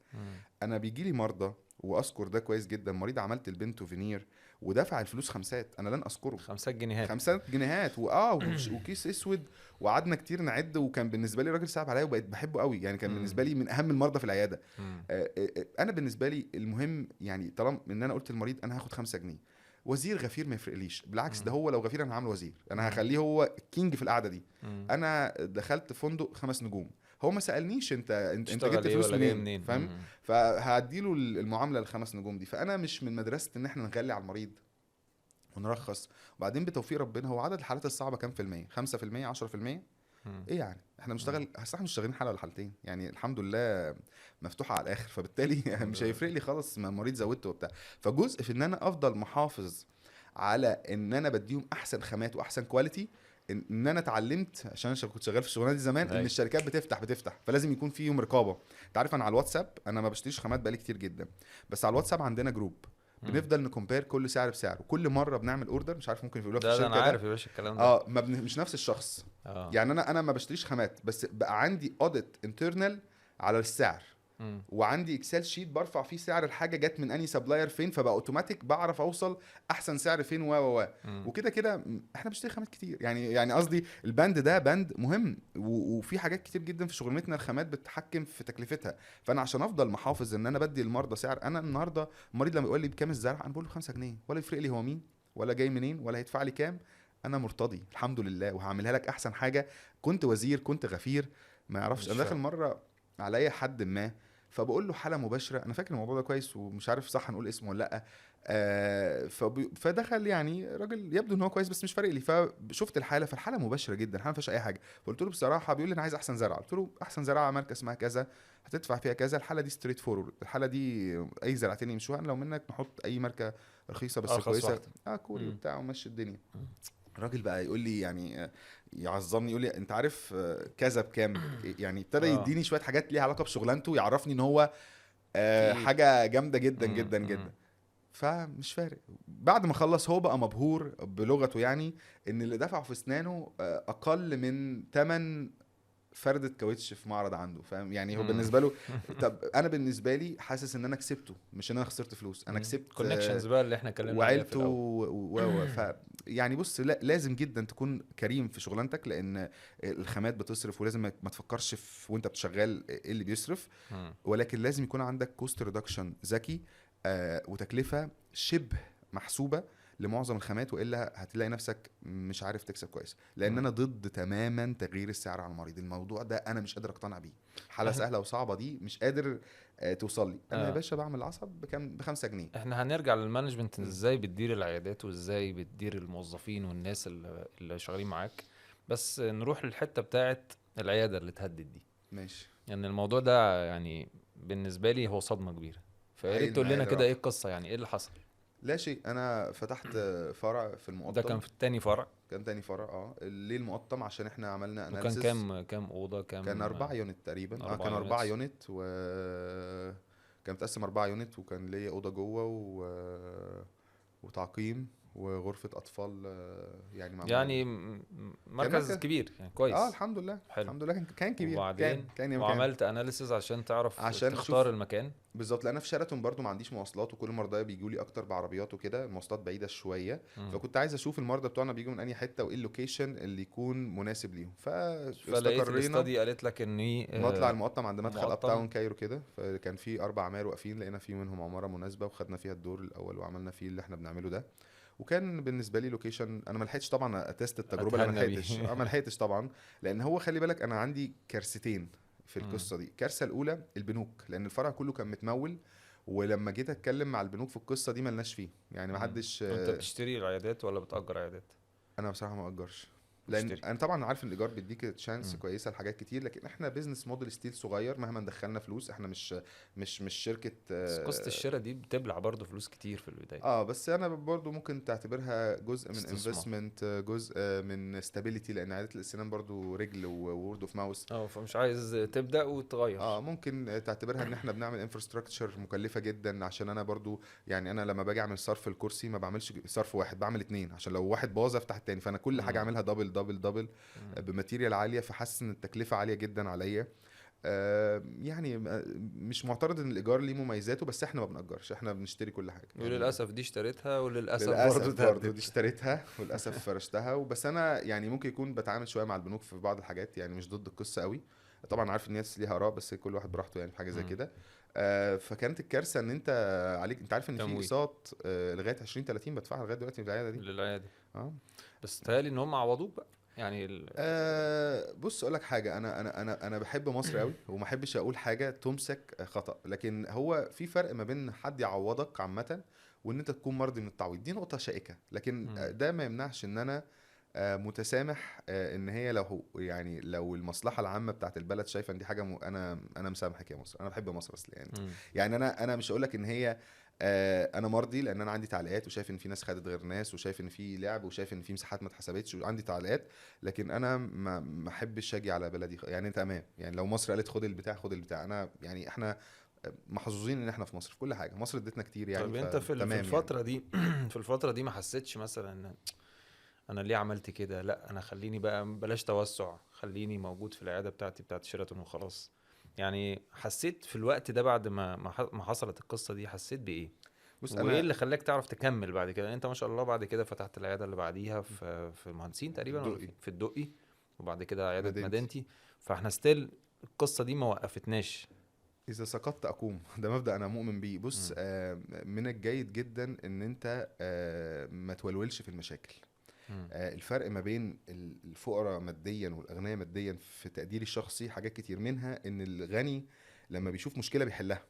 انا بيجي لي مرضى، واذكر ده كويس جدا، مريض عملت البنت فينير ودفع الفلوس 5، انا لن اذكره، 5 جنيهات، 5 جنيهات وكيس اسود، وقعدنا كتير نعد، وكان بالنسبة لي راجل صعب عليا وبقيت بحبه قوي، يعني كان بالنسبة لي من اهم المرضى في العيادة. انا بالنسبة لي المهم، يعني طالما ان انا قلت للمريض انا هاخد 5 جنيه، وزير غفير ما يفرقليش، بالعكس ده هو لو غفير انا هعمله وزير، انا هخليه هو king في القعدة دي. انا دخلت فندق 5 نجوم، هو ما سالنيش انت جبت فلوس منين، فاهم؟ فهديله المعاملة ال5 نجوم دي. فانا مش من مدرسه ان احنا نغلي على المريض ونرخص. وبعدين بتوفيق ربنا، هو عدد الحالات الصعبة كام في المية؟ 5%، 10%؟ ايه يعني احنا بنشتغل، احنا مش شغالين حاله ولا حالتين، يعني الحمد لله مفتوحة على الاخر، فبالتالي مش هيفرق لي خالص ما المريض زودته وبتاع. فجزء في ان انا افضل محافظ على ان انا بديهم احسن خامات واحسن quality، ان انا اتعلمت عشان انا كنت شغال في الشغلانة دي زمان، ان الشركات بتفتح فلازم يكون فيهم رقابه. انت عارف انا على الواتساب انا ما بشتريش خامات بقالي كتير جدا، بس على الواتساب عندنا group بنفضل ن compare كل سعر بسعر، وكل مرة بنعمل order، مش عارف ممكن يقولوها في الشركة ده، انا عارف يا باشا الكلام ده. ما مش نفس الشخص. يعني انا ما بشتريش خامات، بس بقى عندي audit internal على السعر، وعندي Excel sheet برفع فيه سعر الحاجة جت من اني supplier فين، فبقى اوتوماتيك بعرف اوصل احسن سعر فين و وكده كده احنا بنشتري خامات كتير، يعني قصدي البند ده بند مهم، وفي حاجات كتير جدا في شغلتنا الخامات بتتحكم في تكلفتها. فانا عشان افضل محافظ ان انا بدي المرضى سعر، انا النهارده المريض لما يقول لي بكام الزرع انا بقول له 5 جنيه، ولا يفرق لي هو مين ولا جاي منين ولا هيدفع لي كام، انا مرتضي الحمد لله وهعملها لك احسن حاجة. كنت وزير كنت غفير ما يعرفش. انا داخل مرة عليا حد ما فبقول له حاله مباشرة، انا فاكر الموضوع ده كويس ومش عارف صح نقول اسمه ولا لا. فدخل يعني راجل يبدو ان هو كويس بس مش فارق لي. فشفت الحالة، فالحاله مباشرة جدا، الحالة ما فيهاش اي حاجة. فقلت له بصراحة، بيقول لي انا عايز احسن زرعه، قلت له احسن زرعه ماركة اسمها كذا، هتدفع فيها كذا، الحالة دي straightforward، الحالة دي اي زرعتين يمشوها، انا لو منك نحط اي ماركة رخيصة بس كويسة، كوري وبتاع ومشي الدنيا. الراجل بقى يقول لي يعني يعظمني، يقول لي انت عارف كذا بكام يعني، ابتدى يديني شوية حاجات ليها علاقة بشغلانته، يعرفني ان هو حاجة جامدة جدا جدا جدا. فمش فارق. بعد ما خلص هو بقى مبهور بلغته، يعني ان اللي دفعه في اسنانه اقل من 8 فردة كاوتش في معرض عنده، فاهم يعني؟ هو بالنسبة له. طب انا بالنسبة لي حاسس ان انا كسبته، مش ان انا خسرت فلوس، انا كسبت connections بقى اللي احنا اتكلمنا عليها في وعيلته ف يعني بص، لا لازم جدا تكون كريم في شغلانتك، لان الخامات بتصرف، ولازم ما تفكرش في وانت بتشغال ايه اللي بيصرف، ولكن لازم يكون عندك cost reduction ذكي وتكلفة شبه محسوبة لمعظم الخامات، والا هتلاقي نفسك مش عارف تكسب كويس. لان انا ضد تماما تغيير السعر على المريض، الموضوع ده انا مش قادر اقتنع بيه. حاله سهلة وصعبة دي مش قادر توصل لي. انا يا باشا بعمل عصب بكام؟ ب5 جنيه. احنا هنرجع لل management، ازاي بتدير العيادات وازاي بتدير الموظفين والناس اللي شغالين معاك، بس نروح للحتة بتاعه العيادة اللي تهدد دي. ماشي. يعني الموضوع ده يعني بالنسبة لي هو صدمة كبيرة، فيا ريت تقول لنا كده ايه القصة، يعني ايه اللي حصل؟ لا شيء، انا فتحت فرع في المقطم. ده كان في التاني فرع؟ كان تاني فرع. ليه المقطم؟ عشان احنا عملنا analysis. وكان كام اوضة؟ كان 4 unit تقريبا. كان 4 unit، و كان متقسم 4 unit، وكان ليا اوضة جوه وتعقيم وغرفه اطفال، يعني يعني مركز كبير يعني كويس. الحمد لله. حلو. الحمد لله كان كبير. وبعدين كان وعملت analysis عشان تعرف عشان تختار المكان بالظبط، لان في شيراتون برضو ما عنديش مواصلات، وكل المرضى بيجوا لي اكتر بعربيات وكده، المواصلات بعيدة شوية. فكنت عايز اشوف المرضى بتوعنا بيجوا من اي حتة، وايه ال location اللي يكون مناسب ليهم. فلقيت ال study قالت لك ان مطلع المقطم عند مدخل Uptown Cairo كده، فكان في 4 عماير واقفين، لقينا في منهم عمارة مناسبة وخدنا فيها الدور الاول وعملنا فيه اللي احنا بنعمله ده. وكان بالنسبة لي location، انا ما لحقتش طبعا ا test التجربة، انا ما لحقتش طبعا، لان هو خلي بالك انا عندي كارثتين في القصة دي. الكارثة الاولى البنوك، لان الفرع كله كان متمول، ولما جيت اتكلم مع البنوك في القصة دي ملناش فيه يعني، ما حدش. انت بتشتري العيادات ولا بتاجر عيادات؟ انا بصراحة ما اجرش، لان انا طبعا عارف ان الايجار بيديك chance كويسة لحاجات كتير، لكن احنا business model still صغير، مهما دخلنا فلوس احنا مش مش مش شركة. قصة الشراء دي بتبلع برضو فلوس كتير في البداية. بس انا برضو ممكن تعتبرها جزء من investment، جزء من stability، لان عيادات الاسنان برضو رجل word of mouth. فمش عايز تبدا وتغير. ممكن تعتبرها ان احنا بنعمل infrastructure مكلفة جدا، عشان انا برضو يعني انا لما باجي اعمل صرف الكرسي ما بعملش صرف واحد، بعمل 2، عشان لو واحد باظ افتح التاني. فانا كل حاجة اعملها double double double ب material عالية، فحاسس ان التكلفة عالية جدا عليا. يعني مش معترض ان الايجار ليه مميزاته، بس احنا ما بنأجرش، احنا بنشتري كل حاجة. وللاسف دي اشتريتها، وللاسف برضو دي اشتريتها، وللاسف فرشتها. وبس انا يعني ممكن يكون بتعامل شوية مع البنوك في بعض الحاجات، يعني مش ضد القصة قوي طبعا، عارف الناس ليها اراء، بس كل واحد براحته يعني في حاجة زي كده. فكانت الكارثة ان انت عليك، انت عارف ان في اقساط لغاية 2030 بدفعها لغاية دلوقتي في العيادة دي، للعياده. بس تهيألي ان هم عوضوك بقى يعني بص اقول لك حاجة، انا انا انا انا بحب مصر قوي، وما احبش اقول حاجة تمسك خطا، لكن هو في فرق ما بين حد يعوضك عامة وان انت تكون مرضي من التعويض، دي نقطة شائكة. لكن ده ما يمنعش ان انا متسامح، ان هي لو يعني لو المصلحة العامة بتاعت البلد شايفه ان دي حاجة انا مسامحك يا مصر، انا بحب مصر اصل يعني. يعني انا مش هقول لك ان هي انا مرضي، لان انا عندي تعليقات، وشايف ان في ناس خدت غير ناس، وشايف ان في لعب، وشايف ان في مساحات ما اتحسبتش، وعندي تعليقات، لكن انا ما احبش اجي على بلدي يعني. انت تمام يعني، لو مصر قالت خد البتاع خد البتاع، انا يعني احنا محظوظين ان احنا في مصر في كل حاجة، مصر ادتنا كتير يعني. طب انت في الفترة دي في الفترة دي ما حسيتش مثلا انا ليه عملت كده؟ لا انا خليني بقى بلاش توسع، خليني موجود في العيادة بتاعتي بتاعت شيراتون وخلاص. يعني حسيت في الوقت ده بعد ما حصلت القصة دي، حسيت بايه؟ وايه اللي خلاك تعرف تكمل بعد كده؟ انت ما شاء الله بعد كده فتحت العيادة اللي بعديها في المهندسين تقريبا، في الدقي، وبعد كده عيادة مدينتي. فاحنا still القصة دي ما وقفتناش. اذا سقطت اقوم، ده مبدا انا مؤمن بيه. بص من الجيد جدا ان انت ما تولولش في المشاكل. الفرق ما بين الفقراء ماديا والاغنياء ماديا في تقديري الشخصي حاجات كتير، منها ان الغني لما بيشوف مشكلة بيحلها،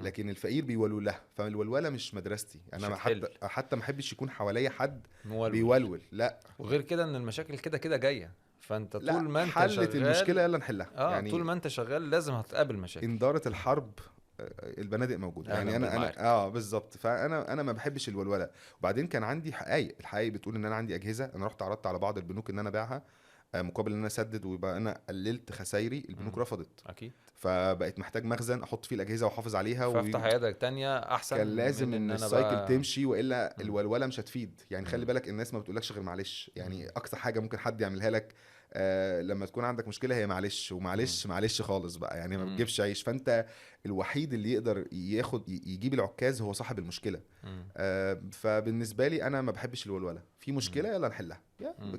لكن الفقير بيولولها. فالولوله مش مدرستي انا، حتى ما احبش يكون حواليا حد بيولول. لا، وغير كده ان المشاكل كده كده جاية، فانت طول ما انت حلت شغال المشكلة يلا نحلها. يعني طول ما انت شغال لازم هتقابل مشاكل. ان دارت الحرب البنادق موجودة. يعني انا بالظبط. فانا ما بحبش الولوله. وبعدين كان عندي حقائق، الحقائق بتقول ان انا عندي اجهزة، انا رحت عرضت على بعض البنوك ان انا ابيعها مقابل ان انا اسدد ويبقى انا قللت خسايري. البنوك رفضت اكيد، فبقيت محتاج مخزن احط فيه الاجهزة واحافظ عليها، فافتح عيادة تانية احسن. كان لازم ان ال cycle تمشي، والا الولوله مش هتفيد. يعني خلي بالك الناس ما بتقولكش غير معلش. يعني اكتر حاجة ممكن حد يعملها لك لما تكون عندك مشكلة هي معلش، ومعلش معلش خالص بقى، يعني ما بتجيبش عيش. فانت الوحيد اللي يقدر ياخد يجيب العكاز هو صاحب المشكلة. فبالنسبه لي انا ما بحبش الولوله. في مشكلة يلا نحلها،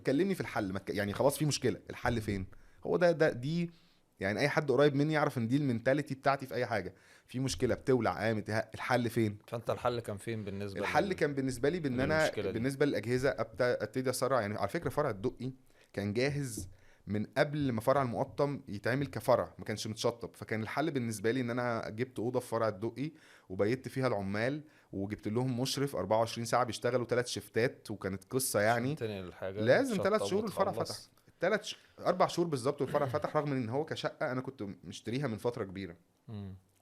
كلمني في الحل. يعني خلاص في مشكلة، الحل فين؟ هو ده دي. يعني اي حد قريب مني يعرف ان دي ال mentality بتاعتي في اي حاجة. في مشكلة بتولع قامت، الحل فين؟ فانت الحل كان فين بالنسبة؟ الحل كان بالنسبة لي بان انا بالنسبة للاجهزة ابتدي اسرع. يعني على فكرة فرع الدقي كان جاهز من قبل ما فرع المقطم يتعمل كفرع، ما كانش متشطب. فكان الحل بالنسبة لي ان انا جبت اوضة في فرع الدقي وبيت فيها العمال، وجبت لهم مشرف 24 ساعة بيشتغلوا 3 شيفتات، وكانت قصة يعني لازم 3 شهور الفرع فتح. 4 شهور بالظبط والفرع فتح، رغم ان هو كشقه انا كنت مشتريها من فترة كبيرة،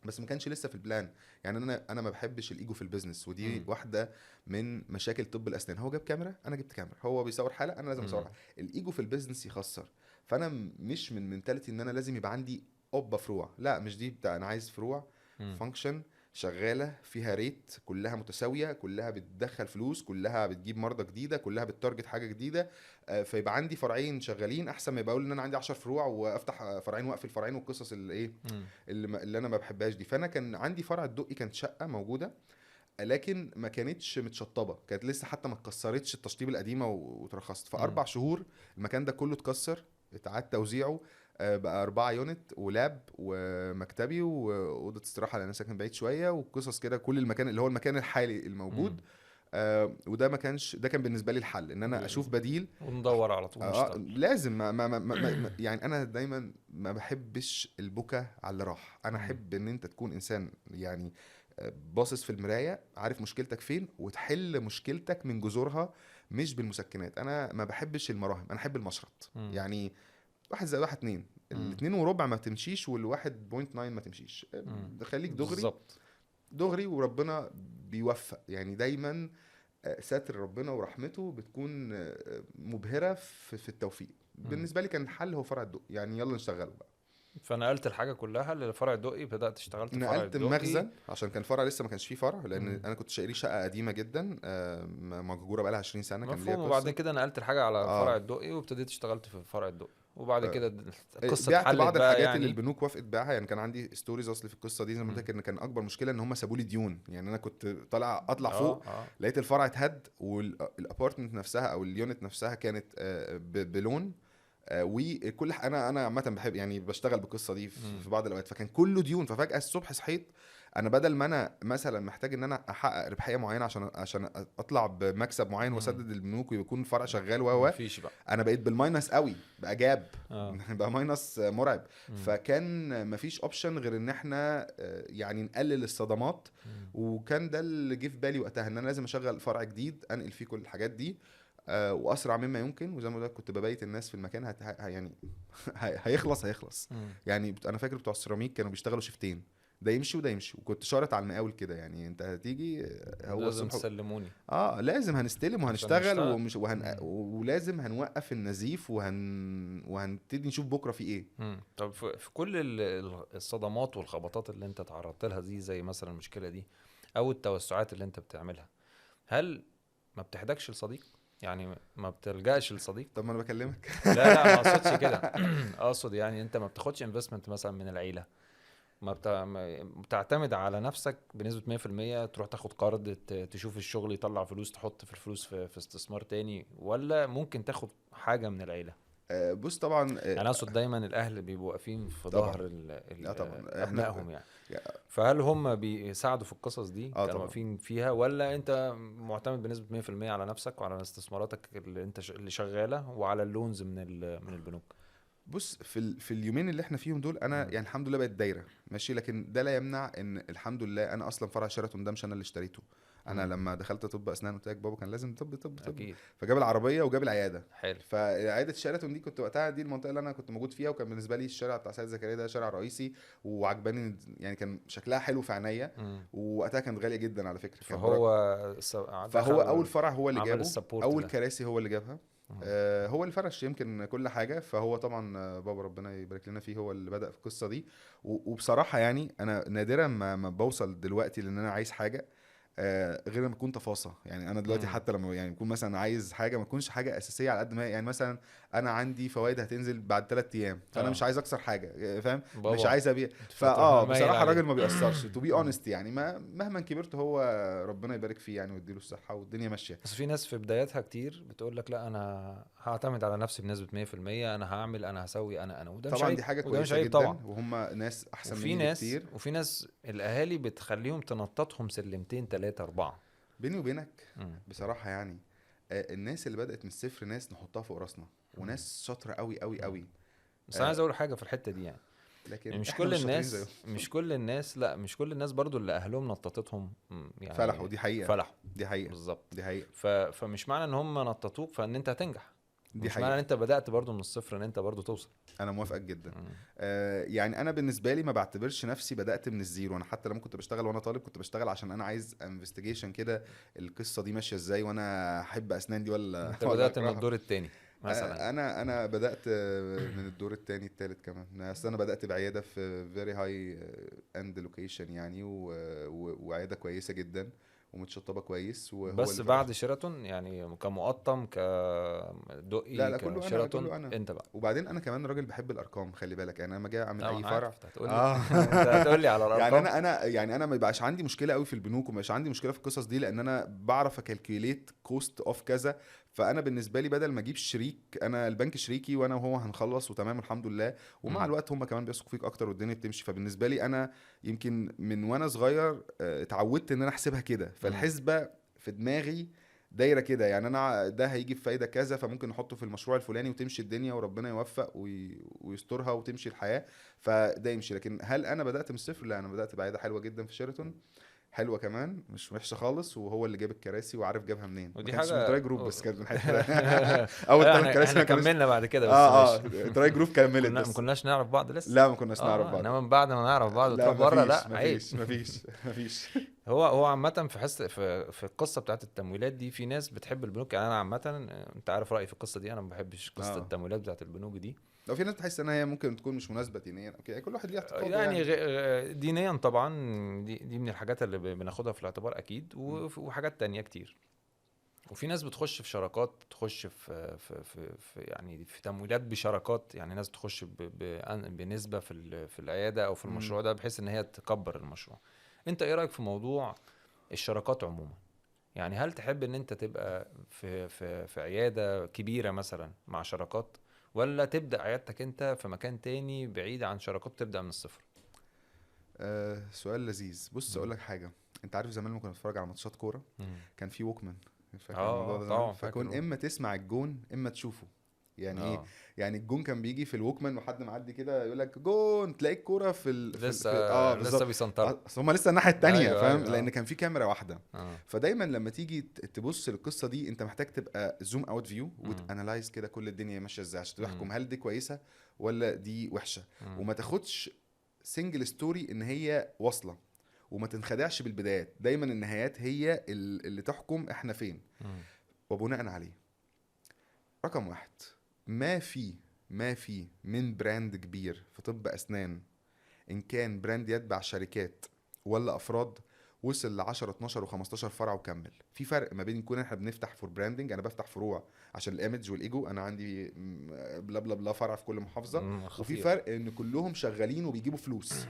بس ما كانش لسه في ال plan. يعني انا ما بحبش الايجو في ال business، ودي واحدة من مشاكل طب الاسنان. هو جاب كاميرا، انا جبت كاميرا، هو بيصور حاله، انا لازم اصور حاله. الايجو في ال business يخسر. فانا مش من mentality ان انا لازم يبقى عندي اوبا فروع، لا مش دي بتاع. انا عايز فروع function شغالة فيها rate، كلها متساوية، كلها بتدخل فلوس، كلها بتجيب مرضى جديدة، كلها بت target حاجة جديدة. فيبقى عندي فرعين شغالين احسن ما يبقى اقول ان انا عندي 10 فروع وافتح فرعين واقفل فرعين والقصص اللي ايه اللي انا ما بحبهاش دي. فانا كان عندي فرع الدقي، كانت شقه موجودة لكن ما كانتش متشطبه، كانت لسه حتى ما اتكسرتش التشطيب القديمة وترخصت. فاربع شهور المكان ده كله اتكسر، اتعاد توزيعه، بقى 4 unit و lab ومكتبي واوضه استراحة لان انا ساكن بعيد شوية وقصص كده. كل المكان اللي هو المكان الحالي الموجود. وده ما كانش، ده كان بالنسبة لي الحل ان انا اشوف بديل وندور على طول. لازم ما ما ما ما يعني انا دايما ما بحبش البكا على اللي راح. انا احب ان انت تكون انسان يعني باصص في المراية، عارف مشكلتك فين وتحل مشكلتك من جذورها مش بالمسكنات. انا ما بحبش المراهم، انا احب المشرط. يعني 1 + 1 2، 2.25 ما تمشيش، وال1.9 ما تمشيش. خليك دغري بالظبط، دغري وربنا بيوفق. يعني دايما ستر ربنا ورحمته بتكون مبهرة في التوفيق. بالنسبة لي كان الحل هو فرع الدقي، يعني يلا نشتغله بقى. فنقلت الحاجة كلها لفرع الدقي، بدات اشتغلت في فرع نقلت الدقي. المخزن عشان كان فرع لسه ما كانش فيه فرع، لان انا كنت شاري شقه قديمة جدا مهجورة بقى لها 20 سنة، كان ليها قصة. وبعد كده نقلت الحاجة على فرع الدقي وابتديت اشتغلت في فرع الدقي، وبعد كده القصة بعت اتحلت بعض بقى. الحاجات يعني اللي البنوك وافقت بيعها. يعني كان عندي stories اصلي في القصة دي زي ما قلت لك، ان كان اكبر مشكلة ان هم سابوا لي ديون. يعني انا كنت طالع اطلع فوق، لقيت الفرع اتهد، وال apartment نفسها او ال unit نفسها كانت ب loan. وكل انا عامة بحب يعني بشتغل بالقصة دي في بعض الاوقات، فكان كله ديون. ففجاه الصبح صحيت انا بدل ما انا مثلا محتاج ان انا احقق ربحية معينة عشان اطلع بمكسب معين واسدد البنوك ويكون الفرع شغال و مفيش بقى، انا بقيت بال minus قوي بقى، gap بقى minus مرعب. فكان مفيش option غير ان احنا يعني نقلل الصدمات. وكان ده اللي جه في بالي وقتها، ان انا لازم اشغل فرع جديد انقل فيه كل الحاجات دي واسرع مما يمكن. وزي ما قلت كنت ببيت الناس في المكان يعني هيخلص. يعني انا فاكر بتوع السيراميك كانوا بيشتغلوا شيفتين، ده يمشي وده يمشي، وكنت شارط على المقاول كده، يعني انت هتيجي هو لازم تسلموني، لازم هنستلم وهنشتغل ومش ولازم هنوقف النزيف وهنبتدي نشوف بكره في ايه. طب في كل الصدمات والخبطات اللي انت تعرضت لها دي، زي مثلا المشكلة دي او التوسعات اللي انت بتعملها، هل ما بتحتاجش لصديق؟ يعني ما بتلجأش لصديق؟ طب ما انا بكلمك. لا ما اقصدش كده، اقصد يعني انت ما بتاخدش investment مثلا من العيلة، ما بتعتمد على نفسك بنسبة 100%، تروح تاخد قرض، تشوف الشغل يطلع فلوس، تحط في الفلوس في استثمار تاني، ولا ممكن تاخد حاجة من العيلة؟ بص طبعا انا اقصد دايما الاهل بيبقوا واقفين في ظهر ابنائهم يعني، فهل هم بيساعدوا في القصص دي؟ كانوا واقفين فيها، ولا انت معتمد بنسبة 100% على نفسك وعلى استثماراتك اللي انت اللي شغالة وعلى ال loans من البنوك؟ بص، في اليومين اللي احنا فيهم دول انا يعني الحمد لله بقت دايرة ماشي، لكن ده لا يمنع ان الحمد لله انا اصلا فرع شيراتون ده مش انا اللي اشتريته. انا لما دخلت طب اسنان قلت لك بابا كان لازم طب طب طب اكيد، فجاب العربية وجاب العيادة. حلو. فعياده شيراتون دي كنت وقتها دي المنطقة اللي انا كنت موجود فيها، وكان بالنسبة لي الشارع بتاع سيد زكريا ده شارع رئيسي وعجباني، يعني كان شكلها حلو في عينيا، ووقتها كانت غالية جدا على فكرة. فهو اول فرع هو اللي جابه، اول كراسي هو اللي جابها، هو اللي فرش يمكن كل حاجة. فهو طبعا بابا ربنا يبارك لنا فيه هو اللي بدا في القصة دي. وبصراحة يعني انا نادرا ما بوصل دلوقتي لان انا عايز حاجة غير لما اكون تفاصيل. يعني انا دلوقتي حتى لما يعني بكون مثلا عايز حاجة ما تكونش حاجة اساسية على قد ما يعني مثلا انا عندي فوائد هتنزل بعد 3 ايام، فانا مش عايز اكسر حاجة، فاهم؟ مش عايز ابيع. فاه بصراحة الراجل ما بيأثرش to be honest، يعني ما مهما كبرت هو ربنا يبارك فيه يعني ويديله الصحة والدنيا ماشية. بس في ناس في بدايتها كتير بتقول لك لا انا هعتمد على نفسي بنسبة 100%، انا هعمل، انا هسوي، انا وده مش طبعا دي حاجة كويسة جدا طبعا. وهم ناس احسن مني كتير. وفي ناس الاهالي بتخليهم تنططهم سلمتين 3 4. بيني وبينك بصراحة يعني الناس اللي بدأت من الصفر ناس نحطها فوق راسنا، وناس شاطرة قوي قوي قوي. بس انا عايز اقول حاجة في الحتة دي يعني، لكن مش كل الناس مش كل الناس لا مش كل الناس برضو اللي اهلهم نططتهم يعني فلحوا. دي حقيقة، فلحوا، دي حقيقة بالظبط، دي حقيقة. فمش معنى ان هم نططوك فان انت هتنجح، دي مش معنى ان انت بدأت برضو من الصفر ان انت برضو توصل. انا موافقك جدا. يعني انا بالنسبة لي ما بعتبرش نفسي بدأت من ال zero. انا حتى لما كنت بشتغل وانا طالب كنت بشتغل عشان انا عايز investigation كده القصة دي ماشية ازاي، وانا احب اسنان دي ولا انت بدأت من الدور الثاني مثلا؟ انا بدأت من الدور الثاني الثالث كمان. اصل انا بدأت بعياده في very high end location يعني، وعياده كويسة جدا ومتشطبه كويس. وهو بس بعد شيراتون يعني كمقطم كدقي؟ لا كله انا، كله انا. انت بقى. وبعدين انا كمان راجل بحب الارقام، خلي بالك. يعني انا لما جاي اعمل اي فرع هتقول لي انت هتقول لي على الارقام. يعني انا يعني انا ما بيبقاش عندي مشكلة قوي في البنوك، وما بيبقاش عندي مشكلة في القصص دي، لان انا بعرف ا calculate cost of كذا. فانا بالنسبة لي بدل ما اجيب شريك، انا البنك شريكي وانا وهو هنخلص وتمام الحمد لله. ومع الوقت هم كمان بيثقوا فيك اكتر والدنيا بتمشي. فبالنسبه لي انا يمكن من وانا صغير اتعودت ان انا احسبها كده، فالحسبه في دماغي دايرة كده. يعني انا ده هيجي بفايده كذا، فممكن نحطه في المشروع الفلاني وتمشي الدنيا وربنا يوفق ويسترها وتمشي الحياة، فده يمشي. لكن هل انا بدات من الصفر؟ لا، انا بدات بعياده حلوة جدا في شيراتون، حلوة كمان مش وحشة خالص، وهو اللي جاب الكراسي وعارف جابها منين. ودي حاجة من Try Group، بس كانت من حتة اول 3 كراسي احنا كملنا بعد كده. بس Try Group كملت، بس ما كناش نعرف بعض لسه. لا ما كناش نعرف بعض، انما بعد ما نعرف بعض وتروح بره لا مفيش مفيش. هو عامة في حس في القصة بتاعت التمويلات دي، في ناس بتحب البنوك. يعني انا عامة انت عارف رايي في القصة دي، انا ما بحبش قصة التمويلات بتاعت البنوك دي. لو في ناس بتحس ان هي ممكن تكون مش مناسبة دينيا، okay كل واحد ليه اعتقاده يعني دينيا طبعا دي من الحاجات اللي بناخدها في الاعتبار اكيد، وحاجات تانية كتير. وفي ناس بتخش في شراكات، تخش في في في, في يعني في تمويلات بشراكات، يعني ناس تخش بنسبة في العيادة او في المشروع ده بحيث ان هي تكبر المشروع. انت ايه رايك في موضوع الشراكات عموما؟ يعني هل تحب ان انت تبقى في في في عيادة كبيرة مثلا مع شراكات، ولا تبدا عيادتك انت في مكان تاني بعيد عن شراكات تبدا من الصفر؟ سؤال لذيذ. بص اقول لك حاجة، انت عارف زمان لما كنا بنتفرج على ماتشات كورة كان في Walkman، فاكر الموضوع ده زمان؟ فكون اما تسمع الجون اما تشوفه. يعني ايه يعني الجون كان بيجي في ال Walkman وحد معدي كده يقول لك جون، تلاقي الكورة في لسه لسه بيسنطر، اصل هم لسه الناحية الثانية. أيوة، فاهم؟ أيوة. لان كان في كاميرا واحدة. فدايما لما تيجي تبص للقصة دي انت محتاج تبقى zoom out view وت analyze كده كل الدنيا ماشية ازاي عشان تحكم هل دي كويسة ولا دي وحشة. وما تاخدش single story ان هي واصله، وما تنخدعش بالبدايات. دايما النهايات هي اللي تحكم احنا فين. وبناء عليه رقم 1، ما في من brand كبير في طب أسنان، إن كان brand يتبع شركات ولا أفراد، وصل ل 10 12 و15 فرع وكمل. في فرق ما بين يكون احنا بنفتح for branding، انا بفتح فروع عشان ال image وال ego، انا عندي blah blah blah فرع في كل محافظة، وفي فرق ان كلهم شغالين وبيجيبوا فلوس.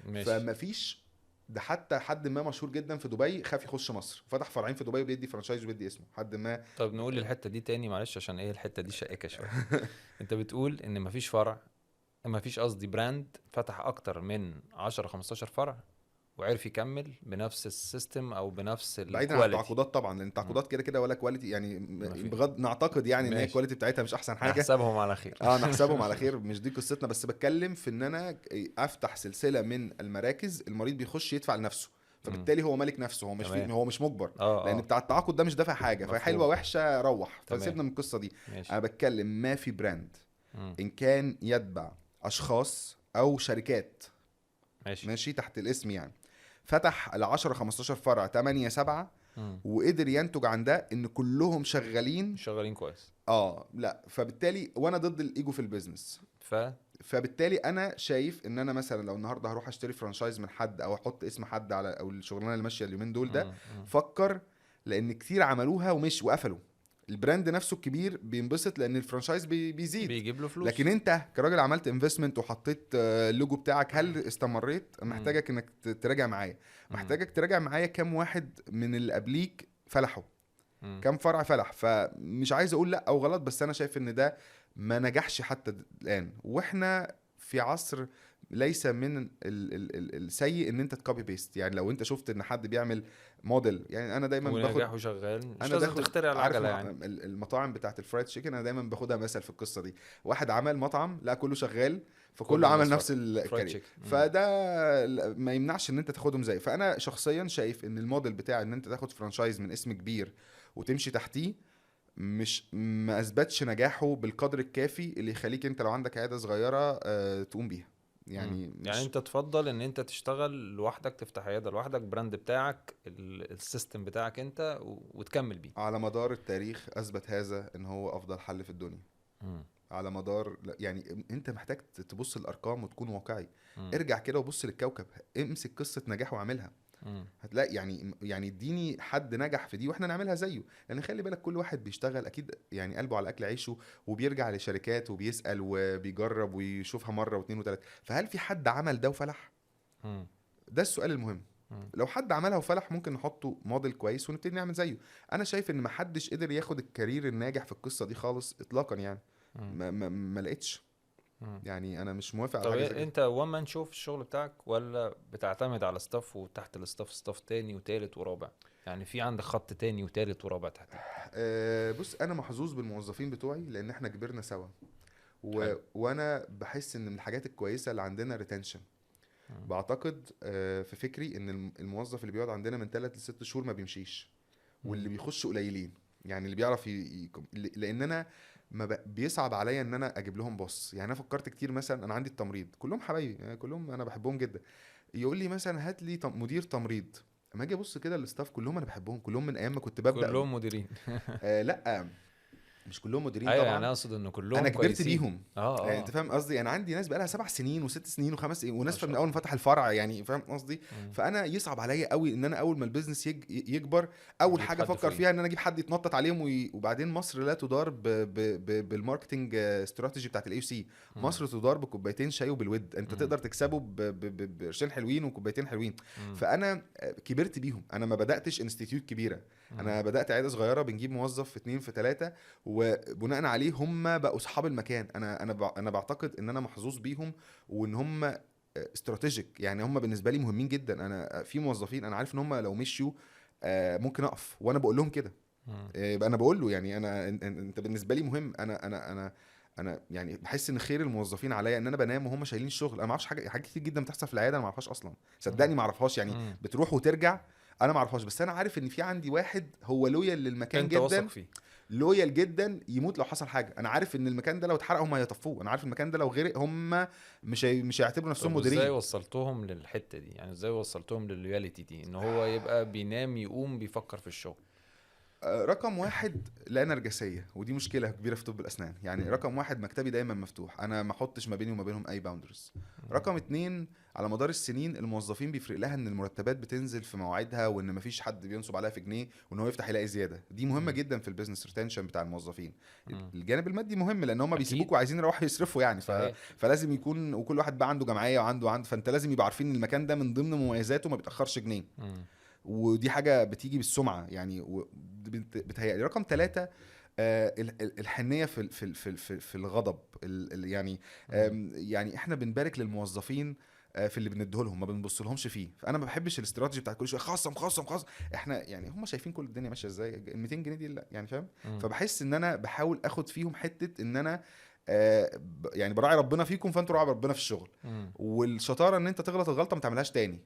ماشي. فما فيش ده. حتى حد ما مشهور جدا في دبي خاف يخش مصر، فتح فرعين في دبي وبيدي franchise وبيدي اسمه حد ما. طب نقول الحتة دي تاني معلش، عشان ايه الحتة دي شائكة شوية. انت بتقول ان مفيش فرع، مفيش قصدي brand فتح اكتر من 10 15 فرع وعرف يكمل بنفس ال system او بنفس بعيدا عن التعاقدات طبعا، لان التعاقدات كده كده ولا quality يعني، بغض نعتقد يعني ان هي ال quality بتاعتها مش احسن حاجة، نحسبهم على خير. نحسبهم على خير، مش دي قصتنا. بس بتكلم في ان انا افتح سلسلة من المراكز المريض بيخش يدفع لنفسه، فبالتالي هو مالك نفسه، هو مش هو مش مجبر. لان بتاع التعاقد ده مش دافع حاجة، فحلوه وحشة روح. فسيبنا من القصة دي. ماشي. انا بتكلم ما في brand ان كان يتبع اشخاص او شركات، ماشي تحت الاسم يعني، فتح ال 10 15 فرع 8 7 وقدر ينتج عن ده ان كلهم شغالين كويس. لا، فبالتالي وانا ضد الايجو في ال business، فبالتالي انا شايف ان انا مثلا لو النهارده هروح اشتري franchise من حد او احط اسم حد على او الشغلانة اللي ماشية اليومين دول ده، فكر، لان كتير عملوها ومش وقفلوا. ال brand نفسه الكبير بينبسط لان ال franchise بيزيد، بيجيب له فلوس. لكن انت كراجل عملت investment وحطيت اللوجو بتاعك، هل استمريت؟ محتاجك انك تراجع معايا، محتاجك تراجع معايا كام واحد من اللي قبليك فلحوا، كام فرع فلح. فمش عايز اقول لا او غلط، بس انا شايف ان ده ما نجحش حتى الان، واحنا في عصر ليس من ال ال ال السيء ان انت ت copy paste. يعني لو انت شفت ان حد بيعمل موديل، يعني انا دايما باخد وشغال، مش لازم تخترع العجلة. يعني المطاعم بتاعت ال fried chicken انا دايما باخدها مثل في القصة دي. واحد عمل مطعم لا كله شغال، فكله عمل نفس ال career، فده ما يمنعش ان انت تاخدهم زي. فانا شخصيا شايف ان الموديل بتاع ان انت تاخد franchise من اسم كبير وتمشي تحتيه مش ما اثبتش نجاحه بالقدر الكافي اللي يخليك انت لو عندك عيادة صغيرة تقوم بيها. يعني يعني انت تفضل ان انت تشتغل لوحدك، تفتح عيادة لوحدك، brand بتاعك، ال system بتاعك انت، وتكمل بيه. على مدار التاريخ اثبت هذا ان هو افضل حل في الدنيا. على مدار، يعني انت محتاج تبص الارقام وتكون واقعي. ارجع كده وبص للكوكب، امسك قصة نجاح واعملها. هتلاقي يعني اديني حد نجح في دي واحنا نعملها زيه. لان خلي بالك كل واحد بيشتغل اكيد يعني قلبه على اكل عيشه، وبيرجع لشركات وبيسأل وبيجرب ويشوفها مرة واثنين وثلاثة. فهل في حد عمل ده وفلح؟ ده السؤال المهم. لو حد عملها وفلح ممكن نحطه موديل كويس ونبتدي نعمل زيه. انا شايف ان محدش قدر ياخد ال career الناجح في القصة دي خالص اطلاقا. يعني ما لقيتش. يعني انا مش موافق على حاجة زي كده. انت one man show في الشغل بتاعك، ولا بتعتمد على staff وتحت ال staff staff تاني وتالت ورابع؟ يعني في عندك خط تاني وتالت ورابع تحت؟ بص، انا محظوظ بالموظفين بتوعي لان احنا كبرنا سوا، وانا بحس ان من الحاجات الكويسة اللي عندنا retention. بعتقد في فكري ان الموظف اللي بيقعد عندنا من 3 ل 6 شهور ما بيمشيش، واللي بيخش قليلين. يعني اللي بيعرف لان انا ما بيصعب عليا ان انا اجيب لهم boss. يعني انا فكرت كتير، مثلا انا عندي التمريض كلهم حبايبي، يعني كلهم انا بحبهم جدا، يقول لي مثلا هات لي مدير تمريض. اما اجي ابص كده ال staff كلهم انا بحبهم كلهم من ايام ما كنت ببدا، كلهم مديرين. لا مش كلهم مديرين. أيوة، طبعا انا اقصد انه كلهم انا كبرت كويسين. بيهم. يعني انت فاهم قصدي، انا عندي ناس بقالها 7 سنين و6 سنين و5 سنين، وناس من اول ما فتح الفرع، يعني فاهم قصدي. فانا يصعب عليا قوي ان انا اول ما ال business يكبر اول حاجة افكر فيها ان انا اجيب حد يتنطط عليهم. وبعدين مصر لا تدار بال marketing strategy بتاعت ال AUC. مصر تدار بكوبايتين شاي وبالود، انت تقدر تكسبه بقرشين حلوين وكوبايتين حلوين. فانا كبرت بيهم، انا ما بداتش institute كبيرة، انا بدات عيادة صغيرة بنجيب موظف في 2 في 3، وبناء عليه هم بقوا اصحاب المكان. انا انا انا بعتقد ان انا محظوظ بيهم، وان هم strategic، يعني هم بالنسبة لي مهمين جدا. انا في موظفين انا عارف ان هم لو مشيوا ممكن اقف، وانا بقول لهم كده. انا بقول له يعني انا انت بالنسبة لي مهم. انا انا انا انا يعني بحس ان خير الموظفين عليا ان انا بنام وهم شايلين الشغل. انا ما اعرفش حاجات كتير جدا بتحصل في العيادة انا ما اعرفهاش اصلا، صدقني ما اعرفهاش. يعني بتروح وترجع انا ما اعرفهاش، بس انا عارف ان في عندي واحد هو loyal للمكان جدا، loyal جدا، يموت لو حصل حاجة. انا عارف ان المكان ده لو اتحرق هم هيطفوه، انا عارف المكان ده لو غرق هم مش هيعتبروا نفسهم مديرين. ازاي وصلتهم للحتة دي؟ يعني ازاي وصلتهم لل loyalty دي، ان هو يبقى بينام يقوم بيفكر في الشغل؟ رقم 1، لا نرجسية، ودي مشكلة كبيرة في طب الاسنان. يعني رقم 1، مكتبي دايما مفتوح، انا ما احطش ما بيني وما بينهم اي boundaries. رقم 2، على مدار السنين الموظفين بيفرق لها ان المرتبات بتنزل في مواعيدها، وان مفيش حد بينصب عليها في جنيه، وان هو يفتح يلاقي زيادة. دي مهمة جدا في ال business retention بتاع الموظفين. الجانب المادي مهم لان هم بيسيبوك وعايزين يروحوا يصرفوا يعني، فلازم يكون، وكل واحد بقى عنده جمعية وعنده فانت لازم يبقى عارفين ان المكان ده من ضمن مميزاته ما بيتاخرش جنيه. ودي حاجة بتيجي بالسمعه يعني، بتهيألي. رقم 3، الحنيه في في في في الغضب. يعني يعني احنا بنبارك للموظفين في اللي بنديه لهم، ما بنبص لهمش فيه. فانا ما بحبش الاستراتيجي بتاع كل شوية خصم خصم خصم. احنا يعني هم شايفين كل الدنيا ماشية ازاي، ال 200 جنيه دي لا يعني فاهم. فبحس ان انا بحاول اخد فيهم حتة ان انا يعني براعي ربنا فيكم، فانتوا راعوا ربنا في الشغل. والشطاره ان انت تغلط الغلطة ما تعملهاش تاني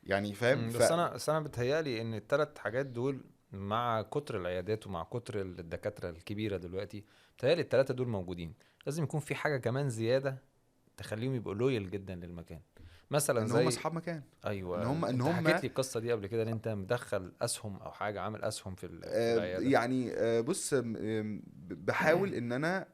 يعني فاهم. بس انا بتهيالي ان الثلاث حاجات دول مع كتر العيادات ومع كتر الدكاترة الكبيرة دلوقتي، بتهيالي الثلاثة دول موجودين، لازم يكون في حاجة كمان زيادة تخليهم يبقوا loyal جدا للمكان. مثلا ان زي هم اصحاب مكان. ايوه، ان هم حكيت لي القصة دي قبل كده، ان انت مدخل اسهم او حاجة، عامل اسهم في العيادة. يعني بص، بحاول ان انا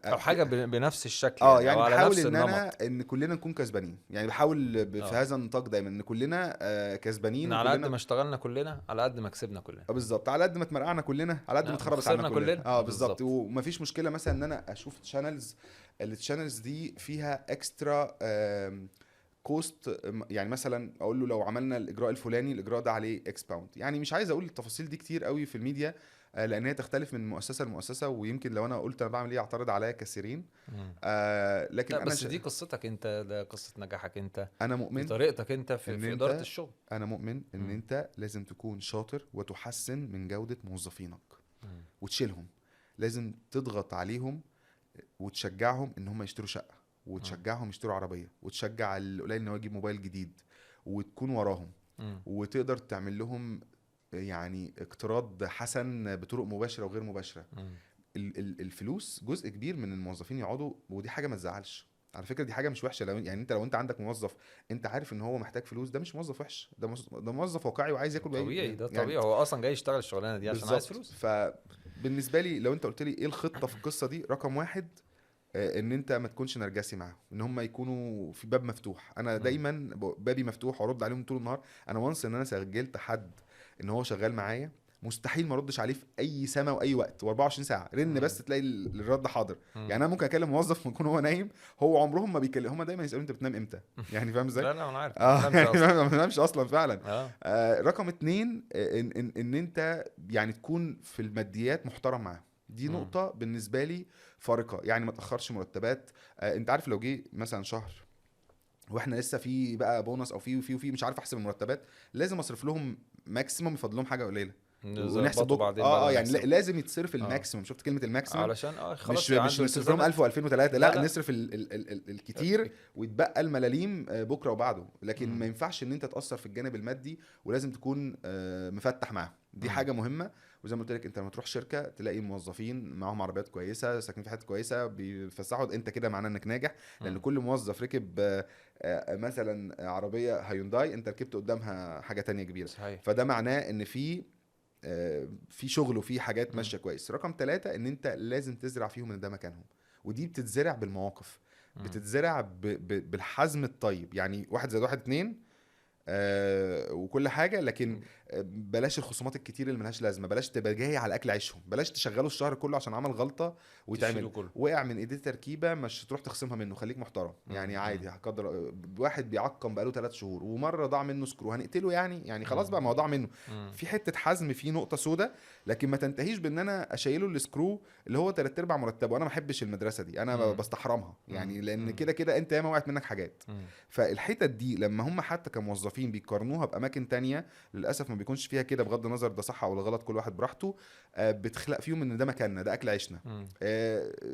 او حاجة بنفس الشكل يعني أو على بحاول نفس ان انا النمط. ان كلنا نكون كسبانين يعني، بحاول في هذا النطاق دايما ان كلنا كسبانين، على قد ما اشتغلنا كلنا، على قد ما كسبنا كلنا. بالظبط، على قد ما اتمرقعنا كلنا، على قد ما اتخربت عنا كلنا. بالظبط. ومفيش مشكلة مثلا ان انا اشوف channels، ال channels دي فيها extra cost، يعني مثلا اقول له لو عملنا الاجراء الفلاني الاجراء ده عليه X pound. يعني مش عايز اقول التفاصيل دي كتير قوي في الميديا، لان هي تختلف من مؤسسة لمؤسسة، ويمكن لو انا قلت انا بعمل ايه اعترض عليا كثيرين. لكن انا بس دي قصتك انت، ده قصة نجاحك انت. انا مؤمن طريقتك انت في ادارة الشغل. انا مؤمن ان انت لازم تكون شاطر وتحسن من جوده موظفينك وتشيلهم، لازم تضغط عليهم وتشجعهم ان هم يشتروا شقه، وتشجعهم يشتروا عربية، وتشجع القليل ان هو يجيب موبايل جديد، وتكون وراهم، وتقدر تعمل لهم يعني اقتراض حسن بطرق مباشرة وغير مباشرة. الفلوس جزء كبير من الموظفين يقعدوا، ودي حاجة ما تزعلش على فكرة، دي حاجة مش وحشة. لو يعني انت لو انت عندك موظف انت عارف ان هو محتاج فلوس، ده مش موظف وحش، ده موظف واقعي وعايز ياكل. طبيعي، ده طبيعي يعني، هو اصلا جاي يشتغل الشغلانة دي عشان عايز فلوس. فبالنسبه لي لو انت قلت لي ايه الخطة في القصة دي، رقم واحد ان انت ما تكونش نرجسي معاهم، ان هم يكونوا في باب مفتوح. انا دايما بابي مفتوح وارد عليهم طول النهار. انا once ان انا سجلت حد ان هو شغال معايا، مستحيل ما اردش عليه في اي سنة واي وقت، و24 ساعة رن بس تلاقي الرد حاضر. يعني انا ممكن اكلم موظف يكون هو نايم، هو عمرهم ما بيكلم، هم دايما يسالوا انت بتنام امتى يعني فاهم ازاي؟ لا لا انا عارف ما بنامش اصلا فعلا. رقم 2 ان انت يعني تكون في الماديات محترم معاهم، دي نقطة بالنسبة لي فارقه. يعني ما تاخرش مرتبات. انت عارف لو جه مثلا شهر واحنا لسه في بقى بونص او في وفي وفي مش عارف احسب المرتبات، لازم اصرف لهم maximum، يفضل لهم حاجة قليله ونحسب بعدين. يعني لازم يتصرف ال maximum. شفت كلمة ال maximum؟ علشان خلاص مش نصرف لهم 1000 و2000 و3، لا نصرف ال ال ال الكتير ويتبقى الملاليم بكره وبعده. لكن ما ينفعش ان انت تاثر في الجانب المادي، ولازم تكون مفتح معاهم. دي حاجة مهمة. وزي ما قلت لك، انت لما تروح شركة تلاقي موظفين معاهم عربيات كويسة، ساكنين في حتة كويسة، بيفسحوا، انت كده معناه انك ناجح. لان كل موظف ركب مثلا عربية هيونداي، انت ركبت قدامها حاجة تانية كبيرة. صحيح. فده معناه ان في شغل وفي حاجات ماشية كويس. رقم 3 ان انت لازم تزرع فيهم ان ده مكانهم، ودي بتتزرع بالمواقف، بتتزرع بالحزم الطيب. يعني 1 + 1 2 وكل حاجة، لكن بلاش الخصومات الكتير اللي ملهاش لازمه، بلاش تبقى جاي على اكل عيشهم، بلاش تشغله الشهر كله عشان عمل غلطه ويتعمل وقع من ايديه تركيبه، مش تروح تخصمها منه، خليك محترم يعني. عادي، هقدر واحد بيعقم بقاله 3 شهور ومرة ضاع منه screw، هنقتله يعني خلاص بقى ما هو ضاع منه. في حتة حزم، في نقطة سودة، لكن ما تنتهيش بان انا اشيله ال screw اللي هو 3/4 مرتبه. انا ما احبش المدرسة دي، انا بستحرمها يعني، لان كده كده انت ياما وقعت منك حاجات. فالحتت دي لما هم حتى كموظفين بيقارنوها باماكن تانية للاسف ما بيكونش فيها كده، بغض النظر ده صح او غلط، كل واحد براحته، بتخلق فيهم ان ده مكاننا، ده اكل عيشنا.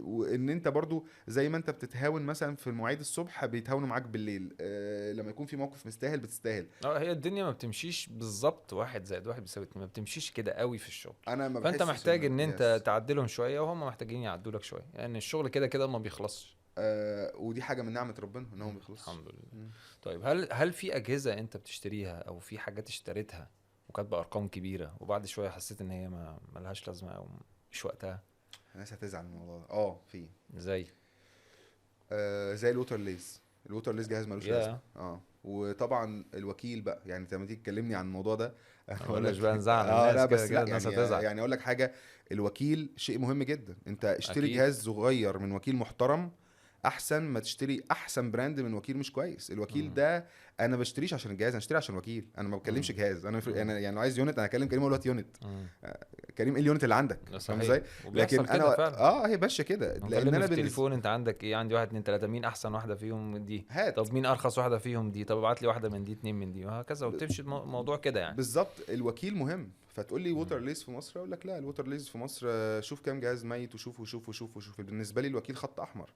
وان انت برضو زي ما انت بتتهاون مثلا في المواعيد الصبح، بيتهاونوا معاك بالليل. لما يكون في موقف مستاهل بتستاهل. هي الدنيا ما بتمشيش بالظبط 1 + 1 = 2، ما بتمشيش كده قوي في الشغل. انا ما فانت محتاج ان انت تعدلهم شوية، وهم محتاجين يعدولك شوية، لان يعني الشغل كده كده ما بيخلصش. ودي حاجة من نعمه ربنا ان هو ما بيخلصش، الحمد لله. طيب هل في اجهزة انت بتشتريها او في حاجات اشتريتها وكانت بارقام كبيرة وبعد شوية حسيت ان هي ما ملهاش لازمه او مش وقتها؟ الناس هتزعل من الموضوع ده. في زي زي ال Waterlase. ال Waterlase جهاز ملوش لازمه. وطبعا الوكيل بقى، يعني انت لما تيجي تكلمني عن الموضوع ده اقول لك بقى نزعل الناس. لا بس لا، الناس هتزعل. يعني اقول لك حاجة، الوكيل شيء مهم جدا. انت اشتري جهاز صغير من وكيل محترم احسن ما تشتري احسن brand من وكيل مش كويس. الوكيل ده انا بشتريش عشان الجهاز، انا بشتري عشان وكيل. انا ما بكلمش جهاز، انا يعني لو عايز unit انا هكلم كريم اقول له هات unit. كريم ايه ال unit اللي عندك؟ فاهم ازاي؟ لكن انا هي ماشية كده، لان انا في التليفون انت عندك ايه؟ عندي 1 2 3، مين احسن واحدة فيهم دي؟ هات. طب مين ارخص واحدة فيهم دي؟ طب ابعت لي واحدة من دي، 2 من دي، وهكذا، وبتمشي الموضوع كده يعني. بالظبط. الوكيل مهم. فتقول لي Waterlase في مصر، اقول لك لا، ال Waterlase في مصر شوف كام جهاز ميت، وشوف وشوف وشوف وشوف. بالنسبة لي الوكيل خط احمر.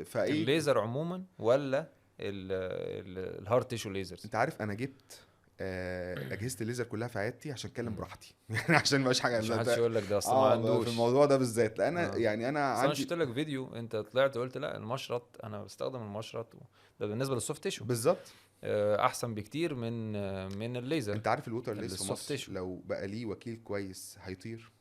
فايه الليزر عموما ولا ال hard tissue lasers؟ انت عارف انا جبت اجهزة الليزر كلها في عيادتي عشان اتكلم براحتي يعني عشان ما حاجة مش حدش يقول لك ده اصلا ما عندوش في الموضوع ده بالذات. لان انا يعني انا عندي، انا شفت لك فيديو انت طلعت قلت لا المشرط، انا بستخدم المشرط ده بالنسبة لل soft tissue بالظبط احسن بكتير من الليزر. انت عارف ال Waterlase في مصر لو بقى ليه وكيل كويس هيطير.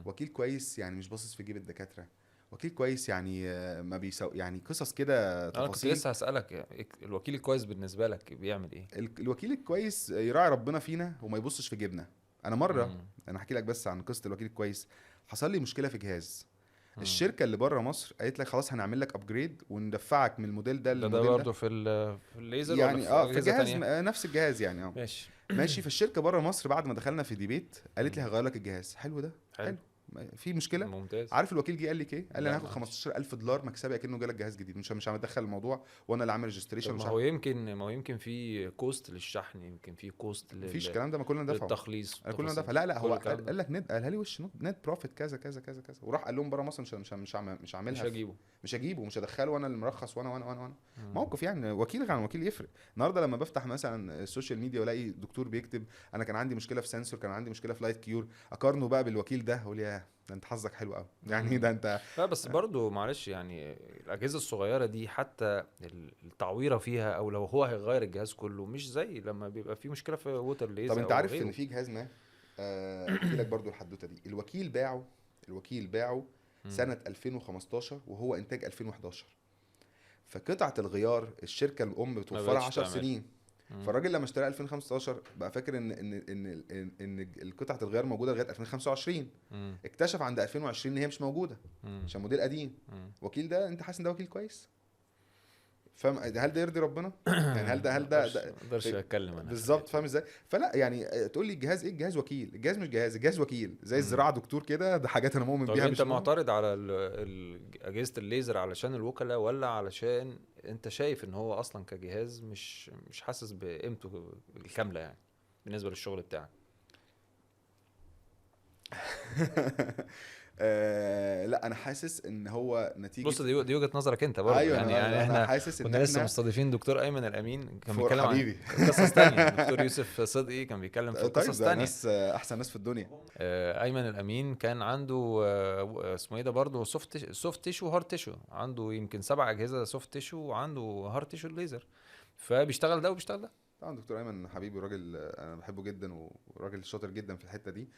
وكيل كويس يعني مش باصص في جيب الدكاترة، وكيل كويس يعني ما بيسو يعني قصص كده تفاصيل. انا كنت لسه هسألك الوكيل الكويس بالنسبة لك بيعمل ايه؟ الوكيل الكويس يراعي ربنا فينا وما يبصش في جيبنا. انا مرة انا احكي لك بس عن قصة الوكيل الكويس. حصل لي مشكلة في جهاز. الشركة اللي بره مصر قالت لك خلاص هنعمل لك upgrade وندفعك من الموديل ده للموديل ده برضه في الليزر يعني ولا في جهاز نفس الجهاز يعني ماشي. فالشركه بره مصر بعد ما دخلنا في debate قالت لي هغير لك الجهاز. حلو ده، حلو، في مشكلة؟ ممتاز. عارف الوكيل جه قال لك ايه؟ قال لي انا هاخد $15,000 مكسبي اكنه جالك جهاز جديد، مش هدخل الموضوع وانا اللي عامل registration. ما هو يمكن، ما هو يمكن في cost للشحن، يمكن في cost مفيش الكلام ده، ما كلنا دفعه للتخليص، كلنا دفع. لا هو قال لك نت، قالها لي وش net profit كذا كذا كذا كذا، وراح قال لهم بره مصر مش مش مش هعملها، مش هجيبه، مش هدخله، وانا اللي مرخص، وانا وانا وانا وانا. موقف يعني وكيل عن وكيل يفرق. النهارده لما بفتح مثلا ال social media والاقي دكتور بيكتب انا كان عندي مشكلة في sensor، كان عندي مشكلة في light cure، اقارنه بقى بالوكيل ده اقول يا ده انت حظك حلو قوي يعني، ده انت. لا بس برضو معلش يعني الاجهزة الصغيرة دي حتى التعويره فيها، او لو هو هيغير الجهاز كله مش زي لما بيبقى في مشكلة في Waterlase. طب انت عارف ان في جهاز ما احكي لك برضو الحدوتة دي. الوكيل باعه سنة 2015 وهو انتاج 2011، فقطعه الغيار الشركة الام بتوفرها 10 سنين. فالراجل لما اشترى 2015 بقى فاكر ان ان ان ان القطعة الغيار موجودة لغاية 2025. اكتشف عند 2020 ان هي مش موجودة عشان موديل قديم. وكيل ده انت حاسس ان ده وكيل كويس؟ فاهم؟ هل ده يرضي ربنا يعني؟ هل ده ما اقدرش اتكلم انا بالظبط، فاهم ازاي؟ فلا يعني تقول لي الجهاز ايه؟ الجهاز وكيل، الجهاز مش جهاز، الجهاز وكيل زي الزراعة دكتور كده. ده حاجات انا مؤمن بيها. طب انت معترض على اجهزة الليزر علشان الوكلاء، ولا علشان انت شايف ان هو اصلا كجهاز مش حاسس بقيمته الكاملة يعني بالنسبة للشغل بتاعك؟ لا انا حاسس ان هو نتيجة. بص دي وجهه نظرك انت برضه. أيوة يعني, يعني احنا حاسس ان كنا لسه مستضيفين دكتور ايمن الامين كان بيتكلم عن قصص ثانية، دكتور يوسف صدقي كان بيتكلم في قصص ثانية. ناس احسن ناس في الدنيا. ايمن الامين كان عنده اسمه ايه ده برضه soft tissue hard tissue، عنده يمكن 7 اجهزة soft tissue وعنده hard tissue ليزر، فبيشتغل ده وبيشتغل ده. طبعا دكتور ايمن حبيبي وراجل انا بحبه جدا، وراجل شاطر جدا في الحتة دي.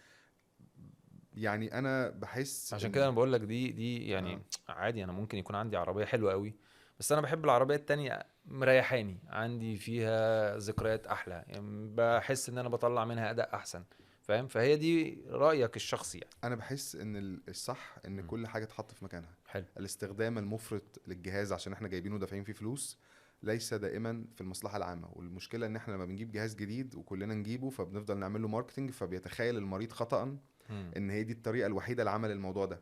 يعني انا بحس عشان كده انا بقول لك دي يعني عادي، انا ممكن يكون عندي عربية حلوة قوي، بس انا بحب العربية التانية مريحاني، عندي فيها ذكريات احلى، يعني بحس ان انا بطلع منها اداء احسن، فاهم؟ فهي دي رايك الشخصي يعني. انا بحس ان الصح ان كل حاجة تتحط في مكانها. حلو. الاستخدام المفرط للجهاز عشان احنا جايبينه ودافعين فيه فلوس ليس دائما في المصلحة العامة. والمشكلة ان احنا لما بنجيب جهاز جديد وكلنا نجيبه فبنفضل نعمل له marketing، فبيتخيل المريض خطأ ان هي دي الطريقة الوحيدة لعمل الموضوع ده.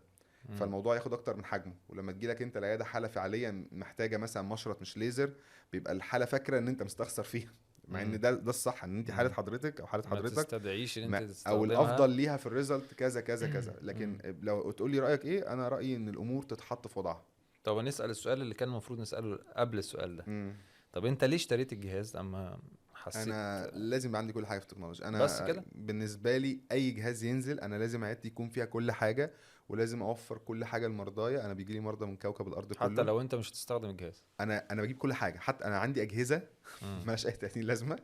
فالموضوع ياخد اكتر من حجمه. ولما تجيلك انت العيادة حاله فعليا محتاجه مثلا مشرط مش ليزر، بيبقى الحالة فاكره ان انت مستخسر فيها، مع ان ده الصح، ان انت حاله حضرتك او حاله حضرتك ما تستدعيش ان انت تستخدمها، او الافضل ليها في ال result كذا كذا كذا. لكن لو تقول لي رايك ايه، انا رايي ان الامور تتحط في وضعها. طب نسال السؤال اللي كان المفروض نساله قبل السؤال ده. طب انت ليه اشتريت الجهاز اما حسيت؟ انا لازم يبقى عندي كل حاجة في التكنولوجيا. انا بس كده بالنسبة لي اي جهاز ينزل انا لازم عيادتي يكون فيها كل حاجة، ولازم اوفر كل حاجة لمرضايا. انا بيجي لي مرضى من كوكب الارض كله. حتى لو انت مش هتستخدم الجهاز، انا بجيب كل حاجة. حتى انا عندي اجهزة مالهاش اي 30 لازمه،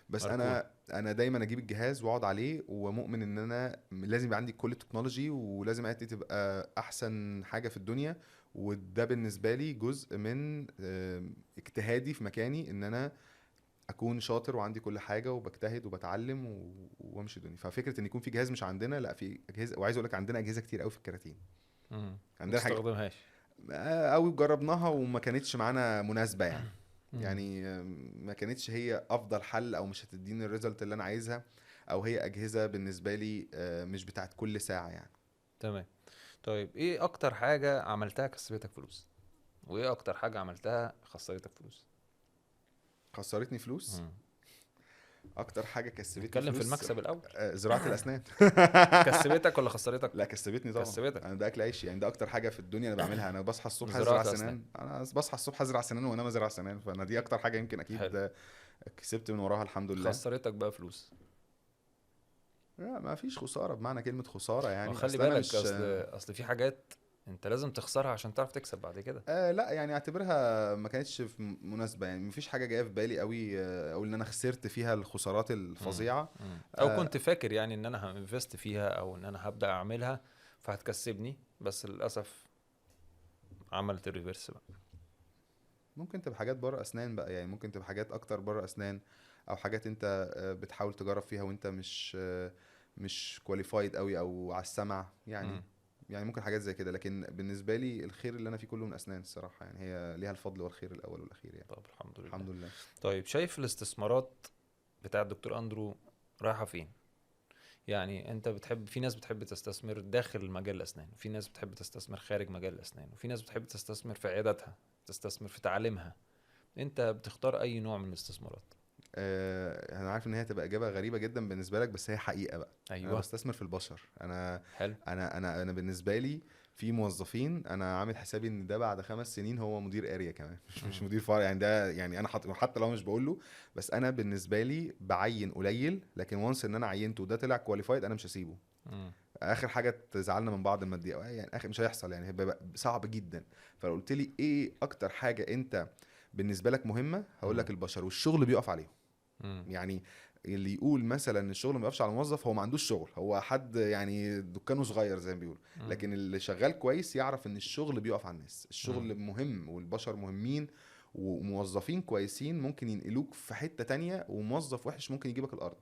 بس انا دايما اجيب الجهاز واقعد عليه، ومؤمن ان انا لازم يبقى عندي كل ال technology، ولازم عيادتي تبقى احسن حاجة في الدنيا. وده بالنسبة لي جزء من اجتهادي في مكاني، ان انا اكون شاطر وعندي كل حاجة وبجتهد وبتعلم وامشي الدنيا. ففكره ان يكون في جهاز مش عندنا، لا في اجهزة. وعايز اقول لك عندنا اجهزة كتير قوي في الكراتين. عندنا حاجة ما بنستخدمهاش. او جربناها وما كانتش معانا مناسبة يعني. يعني ما كانتش هي افضل حل، او مش هتديني ال result اللي انا عايزها، او هي اجهزة بالنسبة لي مش بتاعت كل ساعة يعني. تمام. طيب ايه اكتر حاجة عملتها كسبتك فلوس، وايه اكتر حاجة عملتها خسرتك فلوس؟ خسرتني فلوس؟ اكتر حاجة كسبتني نتكلم في المكسب الاول. زراعة الاسنان. كسبتك ولا خسرتك؟ لا كسبتني طبعا. كسبتك. انا ده اكل عيشي يعني، ده اكتر حاجة في الدنيا انا بعملها. انا بصحى الصبح ازرع سنان، انا بصحى الصبح ازرع سنان وانام ازرع سنان، فانا دي اكتر حاجة يمكن اكيد حلو. كسبت من وراها الحمد لله. خسرتك بقى فلوس؟ لا ما فيش خسارة بمعنى كلمة خسارة يعني. خلي بالك مش... اصل في حاجات انت لازم تخسرها عشان تعرف تكسب بعد كده. لا يعني اعتبرها ما كانتش في مناسبة يعني، مفيش حاجة جاية في بالي قوي اقول ان انا خسرت فيها الخسارات الفظيعة. او كنت فاكر يعني ان انا ه invest فيها او ان انا هبدا اعملها فهتكسبني، بس للاسف عملت ال reverse بقى. ممكن تبقى حاجات بره اسنان بقى يعني، ممكن تبقى حاجات اكتر بره اسنان، او حاجات انت بتحاول تجرب فيها وانت مش qualified قوي او على السمع يعني. يعني ممكن حاجات زي كده، لكن بالنسبة لي الخير اللي انا فيه كله من اسنان الصراحة يعني، هي ليها الفضل والخير الاول والاخير يعني. طب الحمد لله. الحمد لله. طيب شايف الاستثمارات بتاع الدكتور اندرو رايحة فين؟ يعني انت بتحب، في ناس بتحب تستثمر داخل مجال الاسنان، وفي ناس بتحب تستثمر خارج مجال الاسنان، وفي ناس بتحب تستثمر في عياداتها، تستثمر في تعليمها. انت بتختار اي نوع من الاستثمارات؟ انا عارف ان هي تبقى اجابه غريبة جدا بالنسبة لك، بس هي حقيقة بقى. ايوه. انا بستثمر في البشر. انا حلو. انا انا انا بالنسبة لي في موظفين انا عامل حسابي ان ده بعد 5 سنين هو مدير area كمان، مش مدير فرع يعني. ده يعني انا حتى لو مش بقول له، بس انا بالنسبة لي بعين قليل، لكن once ان انا عينته وده طلع qualified انا مش هسيبه. اخر حاجة تزعلنا من بعض المادية يعني، اخر مش هيحصل يعني، هيبقى صعب جدا. فلو قلت لي ايه اكتر حاجة انت بالنسبة لك مهمة، هقول لك البشر، والشغل بيقف عليهم. يعني اللي يقول مثلا ان الشغل ما بيقفش على الموظف، هو ما عندوش شغل، هو حد يعني دكانه صغير زي ما بيقولوا. لكن اللي شغال كويس يعرف ان الشغل بيقف على الناس. الشغل مهم، والبشر مهمين، وموظفين كويسين ممكن ينقلوك في حتة تانية، وموظف وحش ممكن يجيبك الارض.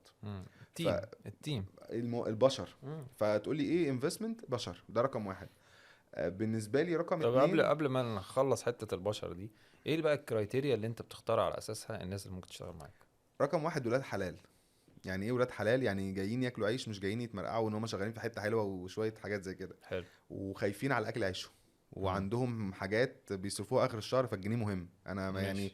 ال team البشر. فتقول لي ايه investment؟ بشر، ده رقم 1 بالنسبة لي. رقم 2، طب قبل ما نخلص حتة البشر دي، ايه بقى ال criteria اللي انت بتختار على اساسها الناس اللي ممكن تشتغل معاك؟ رقم 1 ولاد حلال. يعني ايه ولاد حلال؟ يعني جايين ياكلوا عيش، مش جايين يتمرقعوا ان هم شغالين في حتة حلوة وشوية حاجات زي كده. حلو. وخايفين على اكل عيشهم، وعندهم حاجات بيصرفوها اخر الشهر، فالجنيه مهم. انا ماشي. يعني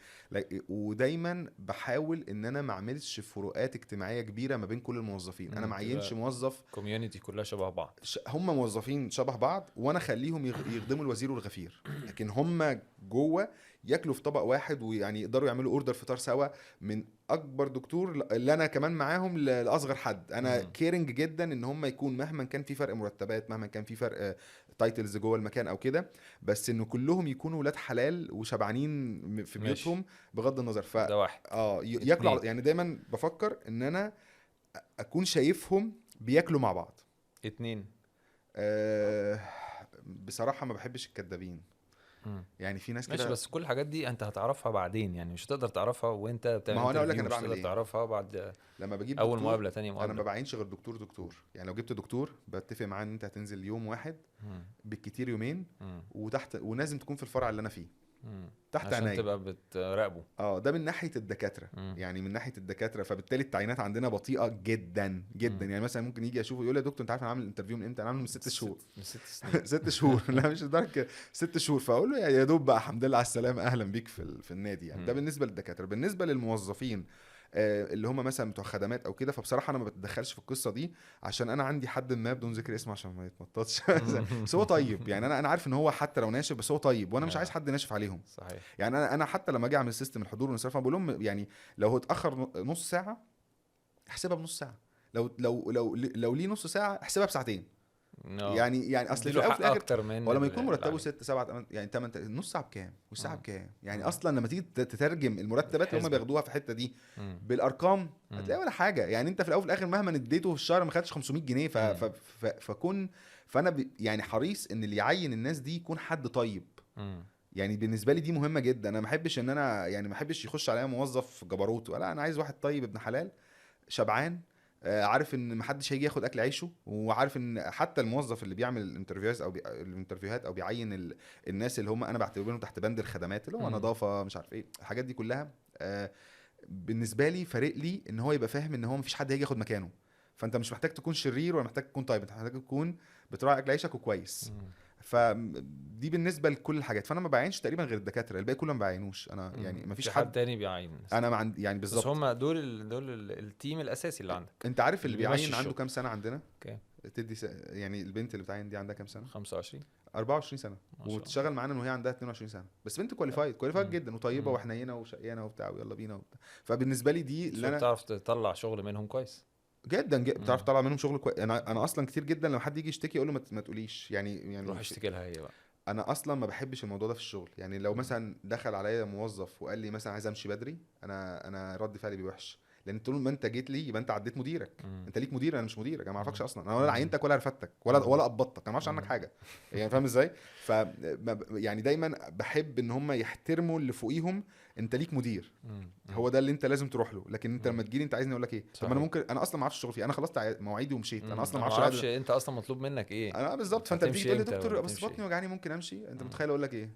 ودايما بحاول ان انا ما اعملش فروقات اجتماعية كبيرة ما بين كل الموظفين. انا ما عينش موظف community كلها شبه بعض، هم موظفين شبه بعض، وانا اخليهم يخدموا الوزير والغفير، لكن هم جوه ياكلوا في طبق واحد، ويعني يقدروا يعملوا order فطار سوا، من اكبر دكتور اللي انا كمان معاهم لاصغر حد. انا caring جدا ان هم يكون مهما كان في فرق مرتبات، مهما كان في فرق titles جوه المكان او كده، بس انه كلهم يكونوا ولاد حلال وشبعانين في بيوتهم بغض النظر. ف ده واحد. ياكلوا يعني. دايما بفكر ان انا اكون شايفهم بياكلوا مع بعض. 2، بصراحة ما بحبش الكدابين. يعني في ناس كده. ماشي، بس كل الحاجات دي انت هتعرفها بعدين يعني، مش هتقدر تعرفها وانت بتعمل. ما هو انا اقول لك انا بعمل ايه، تعرفها بعد لما بجيب اول مقابله تاني مقابله. انا ما بعينش غير دكتور يعني. لو جبت دكتور بتفق معاه ان انت هتنزل يوم واحد بالكتير يومين، وتحت، ولازم تكون في الفرع اللي انا فيه تحت عينيا عشان تبقى بتراقبه. ده من ناحية الدكاترة. يعني من ناحية الدكاترة، فبالتالي التعيينات عندنا بطيئه جدا جدا. يعني مثلا ممكن يجي اشوفه يقول لي يا دكتور انت عارف انا عامل interview من امتى؟ انا عامله من 6 شهور. من 6 سنين. 6 شهور. لا مش لدرجة 6 شهور. فاقول له يا دوب بقى الحمد لله على السلامة، اهلا بيك في النادي يعني. ده بالنسبة للدكاتره. بالنسبة للموظفين اللي هم مثلا بتوع خدمات او كده، فبصراحة انا ما بتدخلش في القصة دي، عشان انا عندي حد ما بدون ذكر اسمه عشان ما يتنططش بس هو طيب يعني. انا عارف ان هو حتى لو ناشف بس هو طيب، وانا مش عايز حد ناشف عليهم. صحيح. يعني انا حتى لما اجي اعمل system الحضور والانصراف بقول لهم يعني لو هو اتاخر نص ساعة احسبها بنص ساعة، لو لو لو لو ليه نص ساعة احسبها بساعتين. يعني اصل في الاول وفي الاخر ولما يكون مرتبه 6 7 8 يعني 8، نص ساعة بكام والساعة بكام يعني. اصلا لما تيجي تترجم المرتبات اللي هم بياخدوها في الحتة دي بالارقام هتلاقي ولا حاجة يعني. انت في الاول وفي الاخر مهما اديته في الشهر ما خدتش 500 جنيه. فكن فانا يعني حريص ان اللي يعين الناس دي يكون حد طيب. يعني بالنسبة لي دي مهمة جدا. انا ما احبش ان انا يعني ما احبش يخش عليا موظف جبروت، ولا انا عايز واحد طيب ابن حلال شبعان، عارف ان محدش هيجي ياخد اكل عيشه، وعارف ان حتى الموظف اللي بيعمل ال interviews او ال interview هات او بيعين الناس اللي هم انا بعتبرهم تحت بند الخدمات اللي هو نظافة مش عارف ايه الحاجات دي كلها، بالنسبة لي فارق لي ان هو يبقى فاهم ان هو مفيش حد هيجي ياخد مكانه. فانت مش محتاج تكون شرير ولا محتاج تكون طيب، انت محتاج تكون بتراعي اكل عيشك وكويس. فدي بالنسبة لكل الحاجات. فانا ما بعينش تقريبا غير الدكاترة، الباقي كله ما بعينوش انا، يعني ما فيش حد تاني بيعين انا ما عندي يعني بالظبط. بس هم دول ال team الاساسي اللي عندك. انت عارف اللي بيعين عنده كام سنة عندنا؟ okay. تدي يعني البنت اللي بتعين دي عندها كام سنة؟ 25 24 سنة، وبتشتغل معانا وهي عندها 22 سنة، بس بنت qualified جدا وطيبة وحنينه وشقيانه وبتاع ويلا بينا وبتاع. فبالنسبه لي دي اللي انا بتعرف تطلع شغل منهم كويس جدا، بتعرف تطلع منهم شغل كويس. انا اصلا كتير جدا لما حد يجي يشتكي اقول له ما تقوليش، يعني روح اشتكي لها هي بقى. انا اصلا ما بحبش الموضوع ده في الشغل. يعني لو مثلا دخل عليا موظف وقال لي مثلا عايز امشي بدري، انا رد فعلي بيوحش، لان طول ما انت جيت لي يبقى انت عديت مديرك. انت ليك مدير، انا مش مديرك، انا ما اعرفكش اصلا، انا ولا عينتك ولا رفدتك ولا قبضتك، انا ما اعرفش عنك حاجة يعني، فاهم ازاي؟ ف يعني دايما بحب ان هم يحترموا اللي فوقيهم. انت ليك مدير، هو ده اللي انت لازم تروح له. لكن انت لما تجيلي انت عايزني اقول لك ايه؟ طب انا ممكن انا اصلا ما اعرفش الشغل فيه، انا خلصت مواعيدي ومشيت، انا اصلا ما اعرفش انت اصلا مطلوب منك ايه. انا بالظبط. فانت بتيجي تقول لي دكتور بس بطني وجعاني ممكن امشي، انت متخيل اقول لك ايه؟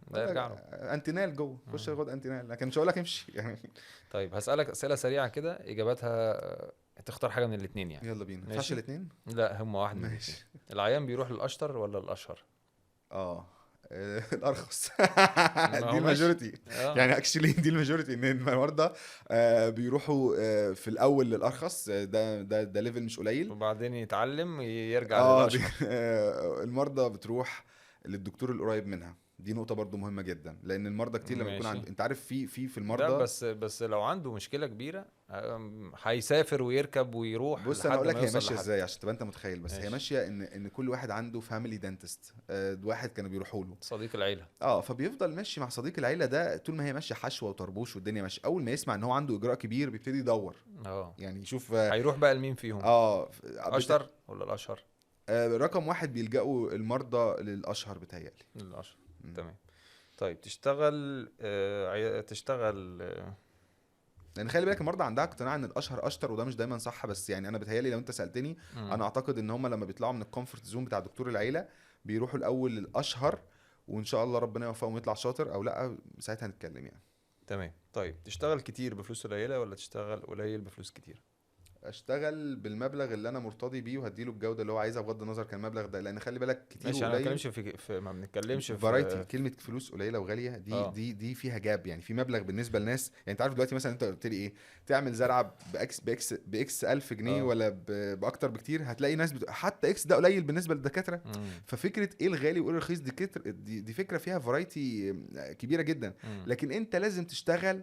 Antinal جوه، خش خد Antinal، لكن مش هقول لك امشي يعني. طيب هسالك اسئلة سريعة كده اجاباتها تختار حاجة من الاثنين يعني. يلا بينا. ما ينفعش الاثنين؟ لا هم واحد. ماشي. العيان بيروح للاشطر ولا الاشهر؟ الارخص. دي ال majority يعني، actually دي ال majority، ان المرضى بيروحوا في الاول للارخص، ده level مش قليل، وبعدين يتعلم يرجع للاشهر. المرضى بتروح للدكتور القريب منها، دي نقطة برضو مهمة جدا، لأن المرضى كتير لما يكون عند، انت عارف في المرضى بس لو عنده مشكلة كبيرة هيسافر ويركب ويروح. بص انا اقول لك هي ماشية ازاي عشان تبقى انت متخيل. بس هي ماشية ان كل واحد عنده family dentist، واحد كانوا بيروحوا له صديق العيلة، فبيفضل ماشي مع صديق العيلة ده طول ما هي ماشية حشوة وطربوش والدنيا ماشية. أول ما يسمع ان هو عنده إجراء كبير بيبتدي يدور، يعني يشوف هيروح بقى لمين فيهم، أشطر ولا الأشهر. رقم واحد بيلجأوا المرضى للأشهر، بتهيألي للأشهر. تمام. طيب تشتغل تشتغل لان خلي بالك المرضى عندها اقتناع ان الاشهر اشطر، وده مش دايما صح. بس يعني انا بتهيالي لو انت سالتني انا اعتقد ان هم لما بيطلعوا من ال comfort zone بتاع دكتور العيلة بيروحوا الاول للاشهر، وان شاء الله ربنا يوفقهم ويطلع شاطر او لا، ساعتها هنتكلم يعني. تمام. طيب تشتغل كتير بفلوس قليله ولا تشتغل قليل بفلوس كتير؟ اشتغل بالمبلغ اللي انا مرتضي بيه وهديله الجودة اللي هو عايزها بغض النظر كان المبلغ ده، لان خلي بالك كتير ماشي. انا ما بنتكلمش في ما بنتكلمش في variety. كلمة فلوس قليله وغاليه دي دي فيها gap، يعني في مبلغ بالنسبة للناس. يعني انت عارف دلوقتي مثلا انت قلت لي ايه، تعمل زرعه باكس باكس باكس 1000 جنيه ولا باكتر بكتير، هتلاقي ناس حتى X ده قليل بالنسبة للدكاتره. ففكره ايه الغالي وايه الرخيص دي دي فكرة فيها variety كبيرة جدا. لكن انت لازم تشتغل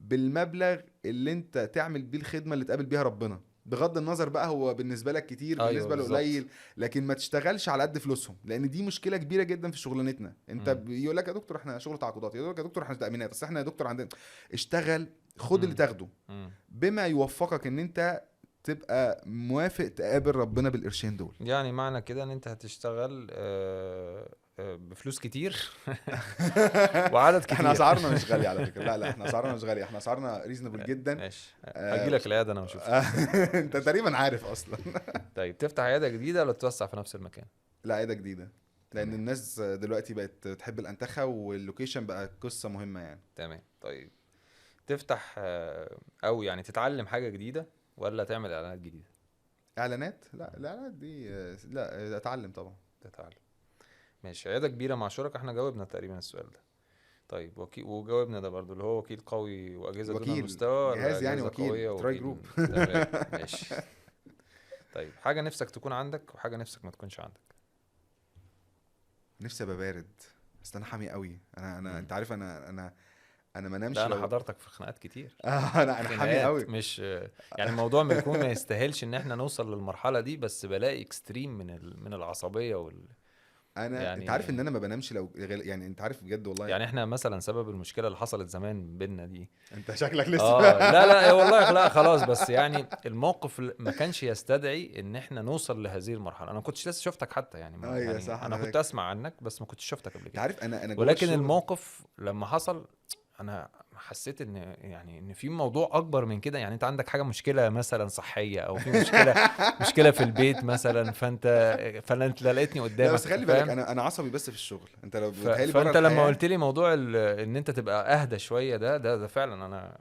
بالمبلغ اللي انت تعمل بيه الخدمة اللي تقابل بيها ربنا، بغض النظر بقى هو بالنسبة لك كتير بالنسبة له قليل، لكن ما تشتغلش على قد فلوسهم، لان دي مشكلة كبيرة جدا في شغلانتنا. انت بيقول لك يا دكتور احنا شغل تعاقدات، يقول لك يا دكتور احنا تامينات، بس احنا يا دكتور عندنا اشتغل، خد اللي تاخده بما يوفقك ان انت تبقى موافق تقابل ربنا بالقرشين دول. يعني معنى كده ان انت هتشتغل بفلوس كتير وعدد كتير. احنا اسعارنا مش غالية على فكرة. لا احنا اسعارنا مش غالية، احنا اسعارنا reasonable جدا. ماشي، هجي لك العيادة انا واشوف. انت تقريبا عارف اصلا. طيب تفتح عيادة جديدة ولا تتوسع في نفس المكان؟ لا، عيادة جديدة، لان الناس دلوقتي بقت تحب الانتخه وال location بقى قصة مهمة يعني. تمام. طيب تفتح او يعني تتعلم حاجة جديدة ولا تعمل اعلانات جديدة؟ اعلانات؟ لا الاعلانات دي لا، اتعلم طبعا. تتعلم. ماشي. عيادة كبيرة مع شركاء، احنا جاوبنا تقريبا السؤال ده. طيب وكيل، وجاوبنا ده برضو اللي هو وكيل قوي واجهزة دون المستوى، جهاز يعني وكيل Try Group. ماشي. طيب حاجة نفسك تكون عندك وحاجه نفسك ما تكونش عندك؟ نفسي ابقى بارد، بس انا حامي قوي. انا انت عارف انا ما نامش. لا انا حضرتك في خناقات كتير. انا حامي قوي، مش يعني الموضوع ما يكون ما يستاهلش ان احنا نوصل للمرحلة دي، بس بلاقي extreme من العصبية انا يعني انت عارف ان انا ما بنامش لو يعني انت عارف بجد والله. يعني احنا مثلا سبب المشكلة اللي حصلت زمان بينا دي، انت شكلك لسه لا والله لا خلاص، بس يعني الموقف ما كانش يستدعي ان احنا نوصل لهذه المرحلة. انا ما كنتش لسه شفتك حتى يعني, يعني انا كنت اسمع عنك بس ما كنتش شفتك قبل كده. انت عارف انا ولكن الموقف لما حصل انا حسيت ان يعني ان في موضوع اكبر من كده. يعني انت عندك حاجة، مشكلة مثلا صحية، او في مشكلة في البيت مثلا، فانت لقيتني قدامك. لا بس خلي بالك انا عصبي بس في الشغل. انت لو بتهيألي فانت لما قلت لي موضوع ان انت تبقى اهدى شوية، ده فعلا انا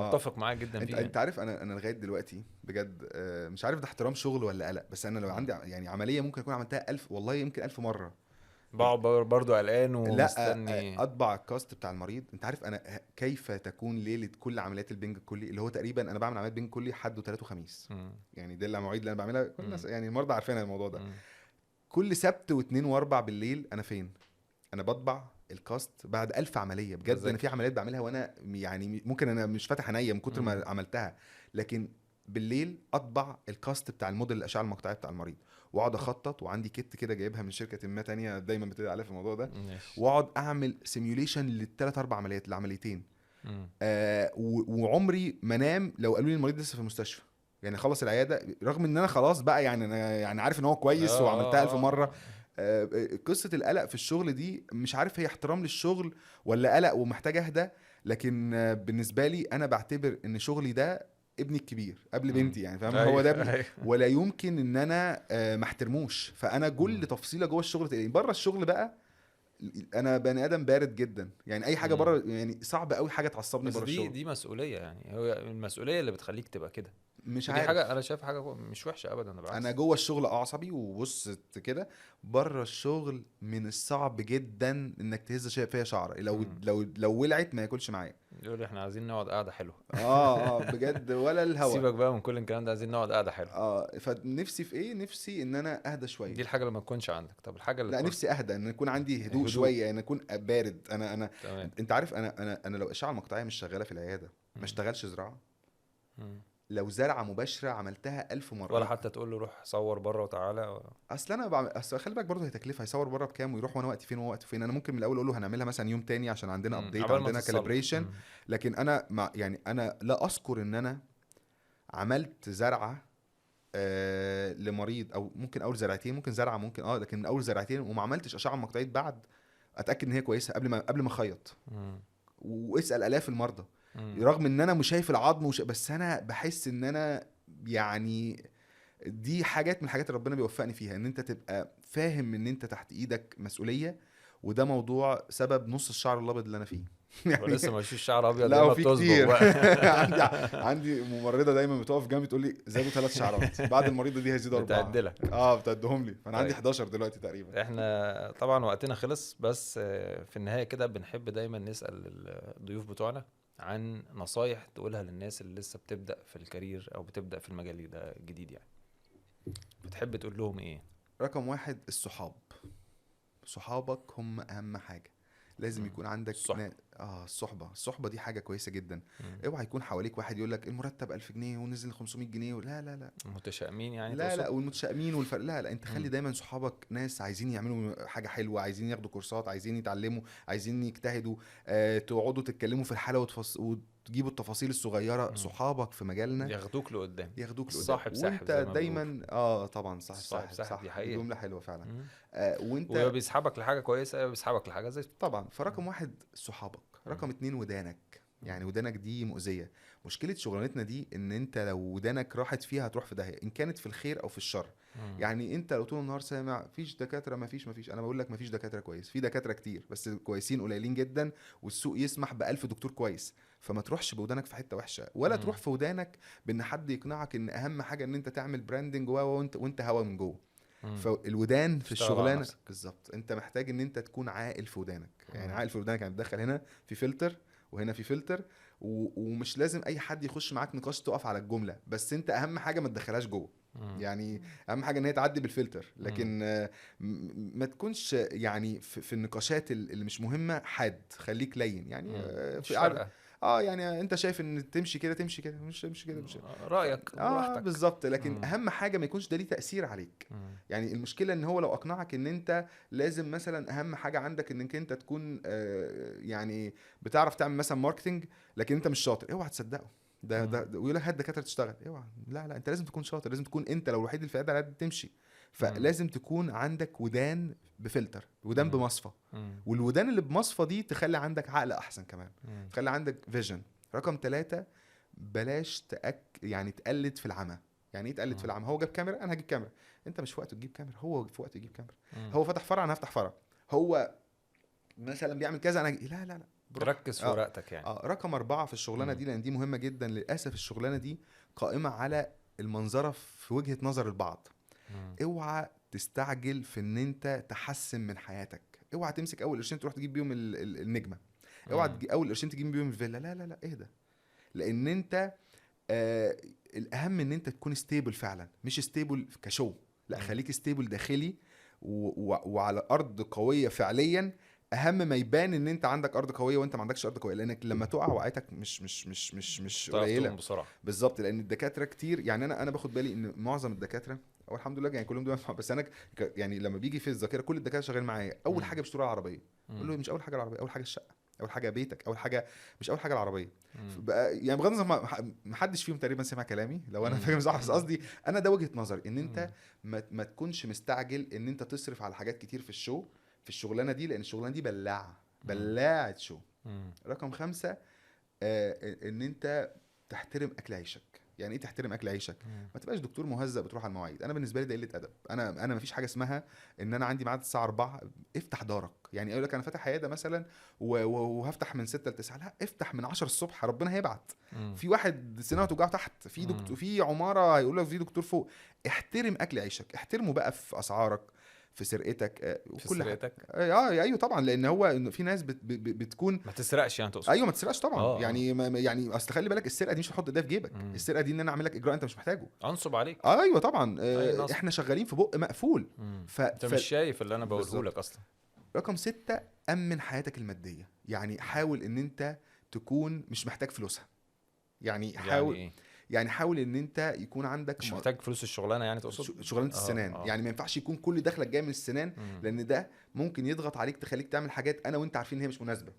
متفق معاك جدا فيه. انت عارف انا لغاية دلوقتي بجد مش عارف ده احترام شغل ولا قلق، بس انا لو عندي يعني عملية ممكن اكون عملتها 1000 والله يمكن 1000 مرة، بقعد برضو قلقان ومستني. لا اطبع ال cast بتاع المريض. انت عارف انا كيف تكون ليلة كل عمليات البنج الكلي، اللي هو تقريبا انا بعمل عمليات بنج كلي حد وثلاث وخميس، يعني دي المواعيد اللي انا بعملها كل الناس يعني المرضى عارفين الموضوع ده. كل سبت واثنين واربع بالليل انا فين؟ انا بطبع ال cast بعد 1000 عملية بجد. انا في عمليات بعملها وانا يعني ممكن انا مش فاتح عينيا من كتر ما عملتها، لكن بالليل اطبع ال cast بتاع الموديل الاشعة المقطعيه بتاع المريض، واقعد اخطط، وعندي kit كده جايبها من شركة ما تانية دايما بتدعي عليها في الموضوع ده، واقعد اعمل simulation للثلاث اربع عمليات، العمليتين. وعمري ما انام لو قالوا لي المريض لسه في المستشفى، يعني خلص العيادة، رغم ان انا خلاص بقى يعني انا يعني عارف ان هو كويس وعملتها 1000 مرة. قصة القلق في الشغل دي مش عارف هي احترام للشغل ولا قلق ومحتاج اهدى، لكن بالنسبة لي انا بعتبر ان شغلي ده ابني الكبير قبل بنتي، يعني فاهم؟ هو ده ابني، ولا يمكن ان انا ما احترموش. فانا كل تفصيله جوه الشغل. بره الشغل بقى انا بني ادم بارد جدا، يعني اي حاجة بره يعني صعب قوي حاجة تعصبني بره الشغل. دي مسؤولية، يعني هو المسؤولية اللي بتخليك تبقى كده. مش عارف، دي حاجة انا شايف حاجة مش وحشة ابدا، بالعكس. انا جوه الشغل اعصبي وبص كده، بره الشغل من الصعب جدا انك تهز فيا شعر. لو لو ولعت ما ياكلش معايا، يقول احنا عايزين نقعد قاعدة حلوة. بجد ولا الهوا. سيبك بقى من كل الكلام ده، عايزين نقعد قاعدة حلوة. فنفسي في ايه؟ نفسي ان انا اهدى شوية. دي الحاجة اللي ما تكونش عندك. طب الحاجة اللي لا نفسي اهدى، ان يكون عندي هدوء شوية، ان اكون بارد. انا تمام. انت عارف انا لو اشعه المقطعيه مش شغالة في العيادة ما اشتغلش زراعة. لو زرعه مباشرة عملتها 1000 مرة، ولا حتى تقول له روح صور بره وتعالى. اصل انا بعمل، اصل خلي بالك برضه هي تكلفة، هيصور بره بكام ويروح، وانا وقتي فين وهو وقته فين. انا ممكن من الاول اقول له هنعملها مثلا يوم تاني عشان عندنا update، عندنا calibration. لكن انا مع يعني انا لا اذكر ان انا عملت زرعه لمريض، او ممكن اول زرعتين، ممكن زرعه ممكن لكن من اول زرعتين وما عملتش اشعه مقطعيه بعد اتاكد ان هي كويسة قبل ما اخيط. واسال الاف المرضى، رغم ان انا مش شايف العظم بس انا بحس ان انا يعني دي حاجات من الحاجات اللي ربنا بيوفقني فيها، ان انت تبقى فاهم ان انت تحت ايدك مسؤولية. وده موضوع سبب نص الشعر الابيض اللي انا فيه. يعني لسه ما فيش شعر ابيض، لا في كتير. عندي ممرضة دايما بتقف جنبي تقول لي زادوا 3 شعرات بعد المريضة دي هيزيدوا 4. بتعدلك بتعدهم لي. فانا عندي 11 دلوقتي تقريبا. احنا طبعا وقتنا خلص، بس في النهاية كده بنحب دايما نسال الضيوف بتوعنا عن نصايح تقولها للناس اللي لسه بتبدأ في ال career او بتبدأ في المجال ده الجديد، يعني بتحب تقول لهم ايه؟ رقم 1 الصحاب. صحابك هم اهم حاجة. لازم يكون عندك الصحبة. الصحبة دي حاجة كويسة جدا. اوعى يكون حواليك واحد يقول لك المرتب 1000 جنيه ونزل 500 جنيه، لا لا لا، متشائمين يعني. لا لا، والمتشائمين والفرق، لا لا، انت خلي دايما صحابك ناس عايزين يعملوا حاجة حلوة، عايزين ياخدوا كورسات، عايزين يتعلموا، عايزين يجتهدوا. تقعدوا تتكلموا في الحالة وتجيبوا التفاصيل الصغيرة. صحابك في مجالنا ياخدوك لقدام، ياخدوك لقدام. صاحب ساحب وانت دايما طبعا صاحب ساحب، دي حقيقة، جملة حلوة فعلا. وانت وبيسحبك لحاجة كويسة، بيسحبك لحاجة زي طبعا. فرقم 1 صحابك. رقم 2 ودانك. يعني ودانك دي مؤذية. مشكلة شغلانتنا دي ان انت لو ودانك راحت فيها هتروح في داهية، ان كانت في الخير او في الشر. يعني انت لو طول النهار سامع فيش دكاترة، ما فيش، انا بقول لك ما فيش دكاترة كويس، في دكاترة كتير بس كويسين قليلين جدا، والسوق يسمح ب1000 دكتور كويس. فما تروحش بودانك في حتة وحشة، ولا تروح في ودانك بان حد يقنعك ان اهم حاجة ان انت تعمل branding وانت هوا من جوه. فالودان في الشغلانة بالظبط، انت محتاج ان انت تكون عاقل في ودانك. يعني عاقل في ودانك، يعني تدخل هنا في فلتر وهنا في فلتر، ومش لازم اي حد يخش معاك نقاش تقف على الجملة، بس انت اهم حاجة ما تدخلهاش جوه. يعني اهم حاجة ان هي تعدي بالفلتر، لكن ما تكونش يعني في النقاشات اللي مش مهمة حاد، خليك لين يعني. يعني انت شايف ان تمشي كده تمشي كده، مش تمشي كده، مش رايك براحتك بالظبط. لكن اهم حاجة ما يكونش ده ليه تاثير عليك. يعني المشكلة ان هو لو اقنعك ان انت لازم مثلا اهم حاجة عندك انك انت تكون يعني بتعرف تعمل مثلا marketing، لكن انت مش شاطر، اوعى تصدقه. ده ويقول لك هات دكاترة تشتغل، اوعى، لا لا، انت لازم تكون شاطر، لازم تكون انت لو الوحيد اللي في العيادة تمشي. فلازم تكون عندك ودان بفلتر، ودان بمصفى، والودان اللي بمصفى دي تخلي عندك عقل احسن كمان، تخلي عندك vision. رقم 3، بلاش يعني تقلد في العمى. يعني ايه تقلد في العمى؟ هو جاب كاميرا انا هجيب كاميرا، انت مش في وقته تجيب كاميرا، هو في وقته يجيب كاميرا. هو فتح فرع انا هفتح فرع، هو مثلا بيعمل كذا انا لا لا لا، ركز في ورقتك يعني. رقم 4 في الشغلانة دي، لان دي مهمة جدا. للاسف الشغلانة دي قائمة على المنظره في وجهه نظر البعض. اوعى تستعجل في ان انت تحسن من حياتك، اوعى تمسك اول قرشين تروح تجيب بيهم النجمة، اوعى اول قرشين تجيب بيهم الفيلا، لا لا لا، اهدى. لان انت الاهم ان انت تكون stable فعلا، مش stable ك show، لا خليك stable داخلي وعلى ارض قوية فعليا. اهم ما يبان ان انت عندك ارض قوية وانت ما عندكش ارض قوية، لانك لما تقع وقعتك مش مش مش مش مش قليله بسرعة. بالظبط، لان الدكاترة كتير، يعني انا باخد بالي ان معظم الدكاترة، او الحمد لله يعني كلهم دول، بس انا يعني لما بيجي في الذاكرة كل الدكاترة شغالين معايا، اول حاجة بيشتروها العربية. اقول له مش اول حاجة العربية، اول حاجة الشقة، اول حاجة بيتك، اول حاجة، مش اول حاجة العربية. يعني بغض النظر ما حدش فيهم تقريبا سمع كلامي لو انا فاهم صح، بس قصدي انا ده وجهه نظري، ان انت ما تكونش مستعجل ان انت تصرف على حاجات كتير في ال show في الشغلانة دي، لان الشغلانة دي بلاعه show. رقم 5، ان انت تحترم اكل عيشك. يعني ايه تحترم اكل عيشك؟ ما تبقاش دكتور مهزأ بتروح على المواعيد. انا بالنسبة لي ده قلة ادب. انا ما فيش حاجة اسمها ان انا عندي ميعاد الساعة 4 افتح دارك. يعني اقول لك انا فاتح عيادة مثلا وهفتح من 6 ل 9، لا افتح من 10 الصبح، ربنا هيبعت. في واحد سنة توجعه تحت، في دكتور في عمارة هيقول لك في دكتور فوق. احترم اكل عيشك، احترمه بقى في اسعارك، في سرقتك، في سرقتك. ايوه طبعا، لان هو في ناس بتكون ما تسرقش، يعني تقصد؟ ايوه ما تسرقش طبعا. يعني يعني اصل خلي بالك السرقة دي مش هتحط ايديها في جيبك، السرقة دي ان انا اعمل لك اجراء انت مش محتاجه، انصب عليك. ايوه طبعا. احنا شغالين في بق مقفول. انت مش شايف اللي انا بقوله لك اصلا. رقم 6، امن حياتك المادية. يعني حاول ان انت تكون مش محتاج فلوسها. يعني حاول، يعني, يعني حاول ان انت يكون عندك مش محتاج فلوس الشغلانة، يعني تقصد شغلانة السنان. يعني ما ينفعش يكون كل دخلك جاي من السنان، لان ده ممكن يضغط عليك تخليك تعمل حاجات انا وانت عارفين ان هي مش مناسبة.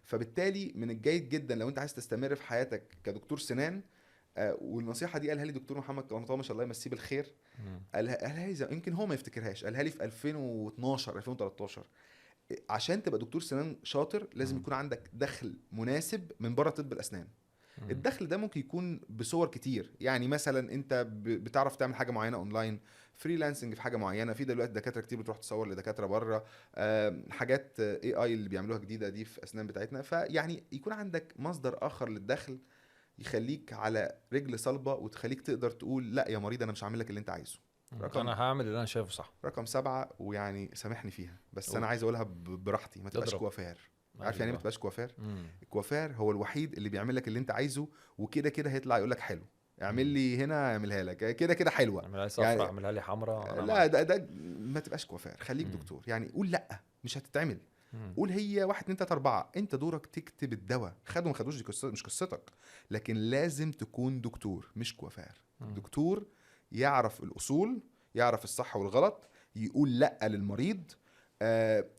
فبالتالي من الجيد جدا لو انت عايز تستمر في حياتك كدكتور سنان، والنصيحة دي قالها لي دكتور محمد قنطامش الله يمسيه بالخير، قالها لي يمكن هو ما يفتكرهاش، قالها لي في 2012 2013. عشان تبقى دكتور سنان شاطر لازم يكون عندك دخل مناسب من بره طب الاسنان. الدخل ده ممكن يكون بصور كتير، يعني مثلا انت بتعرف تعمل حاجة معينة online، freelancing في حاجة معينة، في دلوقتي دكاترة كتير بتروح تصور لدكاتره بره، حاجات AI اللي بيعملوها جديدة دي في اسنان بتاعتنا. فيعني يكون عندك مصدر اخر للدخل يخليك على رجل صلبه وتخليك تقدر تقول لا يا مريض انا مش هعمل لك اللي انت عايزه. انا هعمل اللي انا شايفه صح. رقم 7، ويعني سامحني فيها بس انا عايز اقولها براحتي، ما تبقاش كوافير. عارف يعني ما تبقاش كوافير؟ الكوافير هو الوحيد اللي بيعمل لك اللي انت عايزه، وكده كده هيطلع يقول لك حلو، اعمل لي هنا اعملها لك كده كده حلوة، اعملها لي صفرا، يعني اعملها لي حمراء. لا ده ما تبقاش كوافير، خليك دكتور. يعني قول لا مش هتتعمل، قول هي 1 2 3 4، انت دورك تكتب الدواء، خدوا ما خدوش دي قصة مش قصتك، لكن لازم تكون دكتور مش كوافير. دكتور يعرف الاصول، يعرف الصح والغلط، يقول لا للمريض،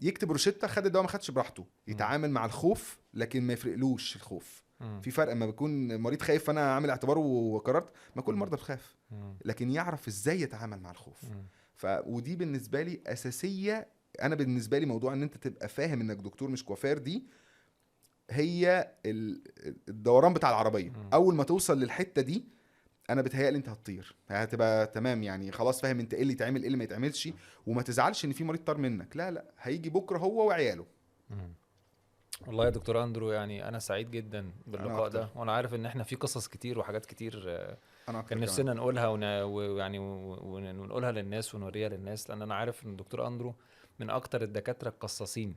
يكتب روشتة، خد الدواء ما خدش براحته، يتعامل مع الخوف لكن ما يفرقلوش الخوف. في فرق اما بيكون مريض خايف فانا عامل اعتباره وقررت، ما كل المرضى بتخاف، لكن يعرف ازاي يتعامل مع الخوف. ودي بالنسبة لي اساسية. انا بالنسبة لي موضوع ان انت تبقى فاهم انك دكتور مش كوافير دي هي الدوران بتاع العربية. اول ما توصل للحتة دي انا بتهيألي انت هتطير، هتبقى تمام، يعني خلاص فاهم انت ايه اللي يتعمل ايه اللي ما يتعملش، وما تزعلش ان في مريض طار منك، لا لا هيجي بكره هو وعياله. والله يا دكتور اندرو يعني انا سعيد جدا باللقاء ده، وانا عارف ان احنا في قصص كتير وحاجات كتير كان نفسنا نقولها ويعني ونقولها للناس ونوريها للناس، لان انا عارف ان الدكتور اندرو من اكتر الدكاترة القصاصين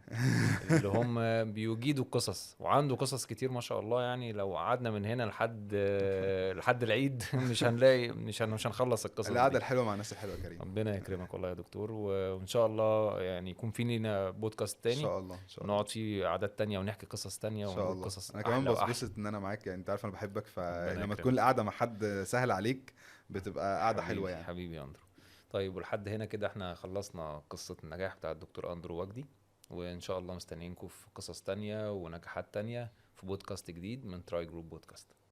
اللي هم بيجيدوا القصص، وعنده قصص كتير ما شاء الله. يعني لو قعدنا من هنا لحد العيد مش هنلاقي، مش هنخلص القصص. القعدة الحلوة مع الناس الحلوة يا كريم، ربنا يكرمك والله يا دكتور، وان شاء الله يعني يكون في لنا بودكاست تاني ان شاء الله، إن شاء الله نقعد فيه قعدات تانية ونحكي قصص تانية ونقول قصص. انا كمان بتبسط ان انا معاك، يعني انت عارف انا بحبك، فلما تكون القعدة مع حد سهل عليك بتبقى قعدة حلوة يعني. حبيبي يا اندرو. طيب ولحد هنا كده احنا خلصنا قصة النجاح بتاع الدكتور أندرو وجدي، وإن شاء الله مستنيينكم في قصص تانية ونجاحات تانية في بودكاست جديد من تراي جروب بودكاست.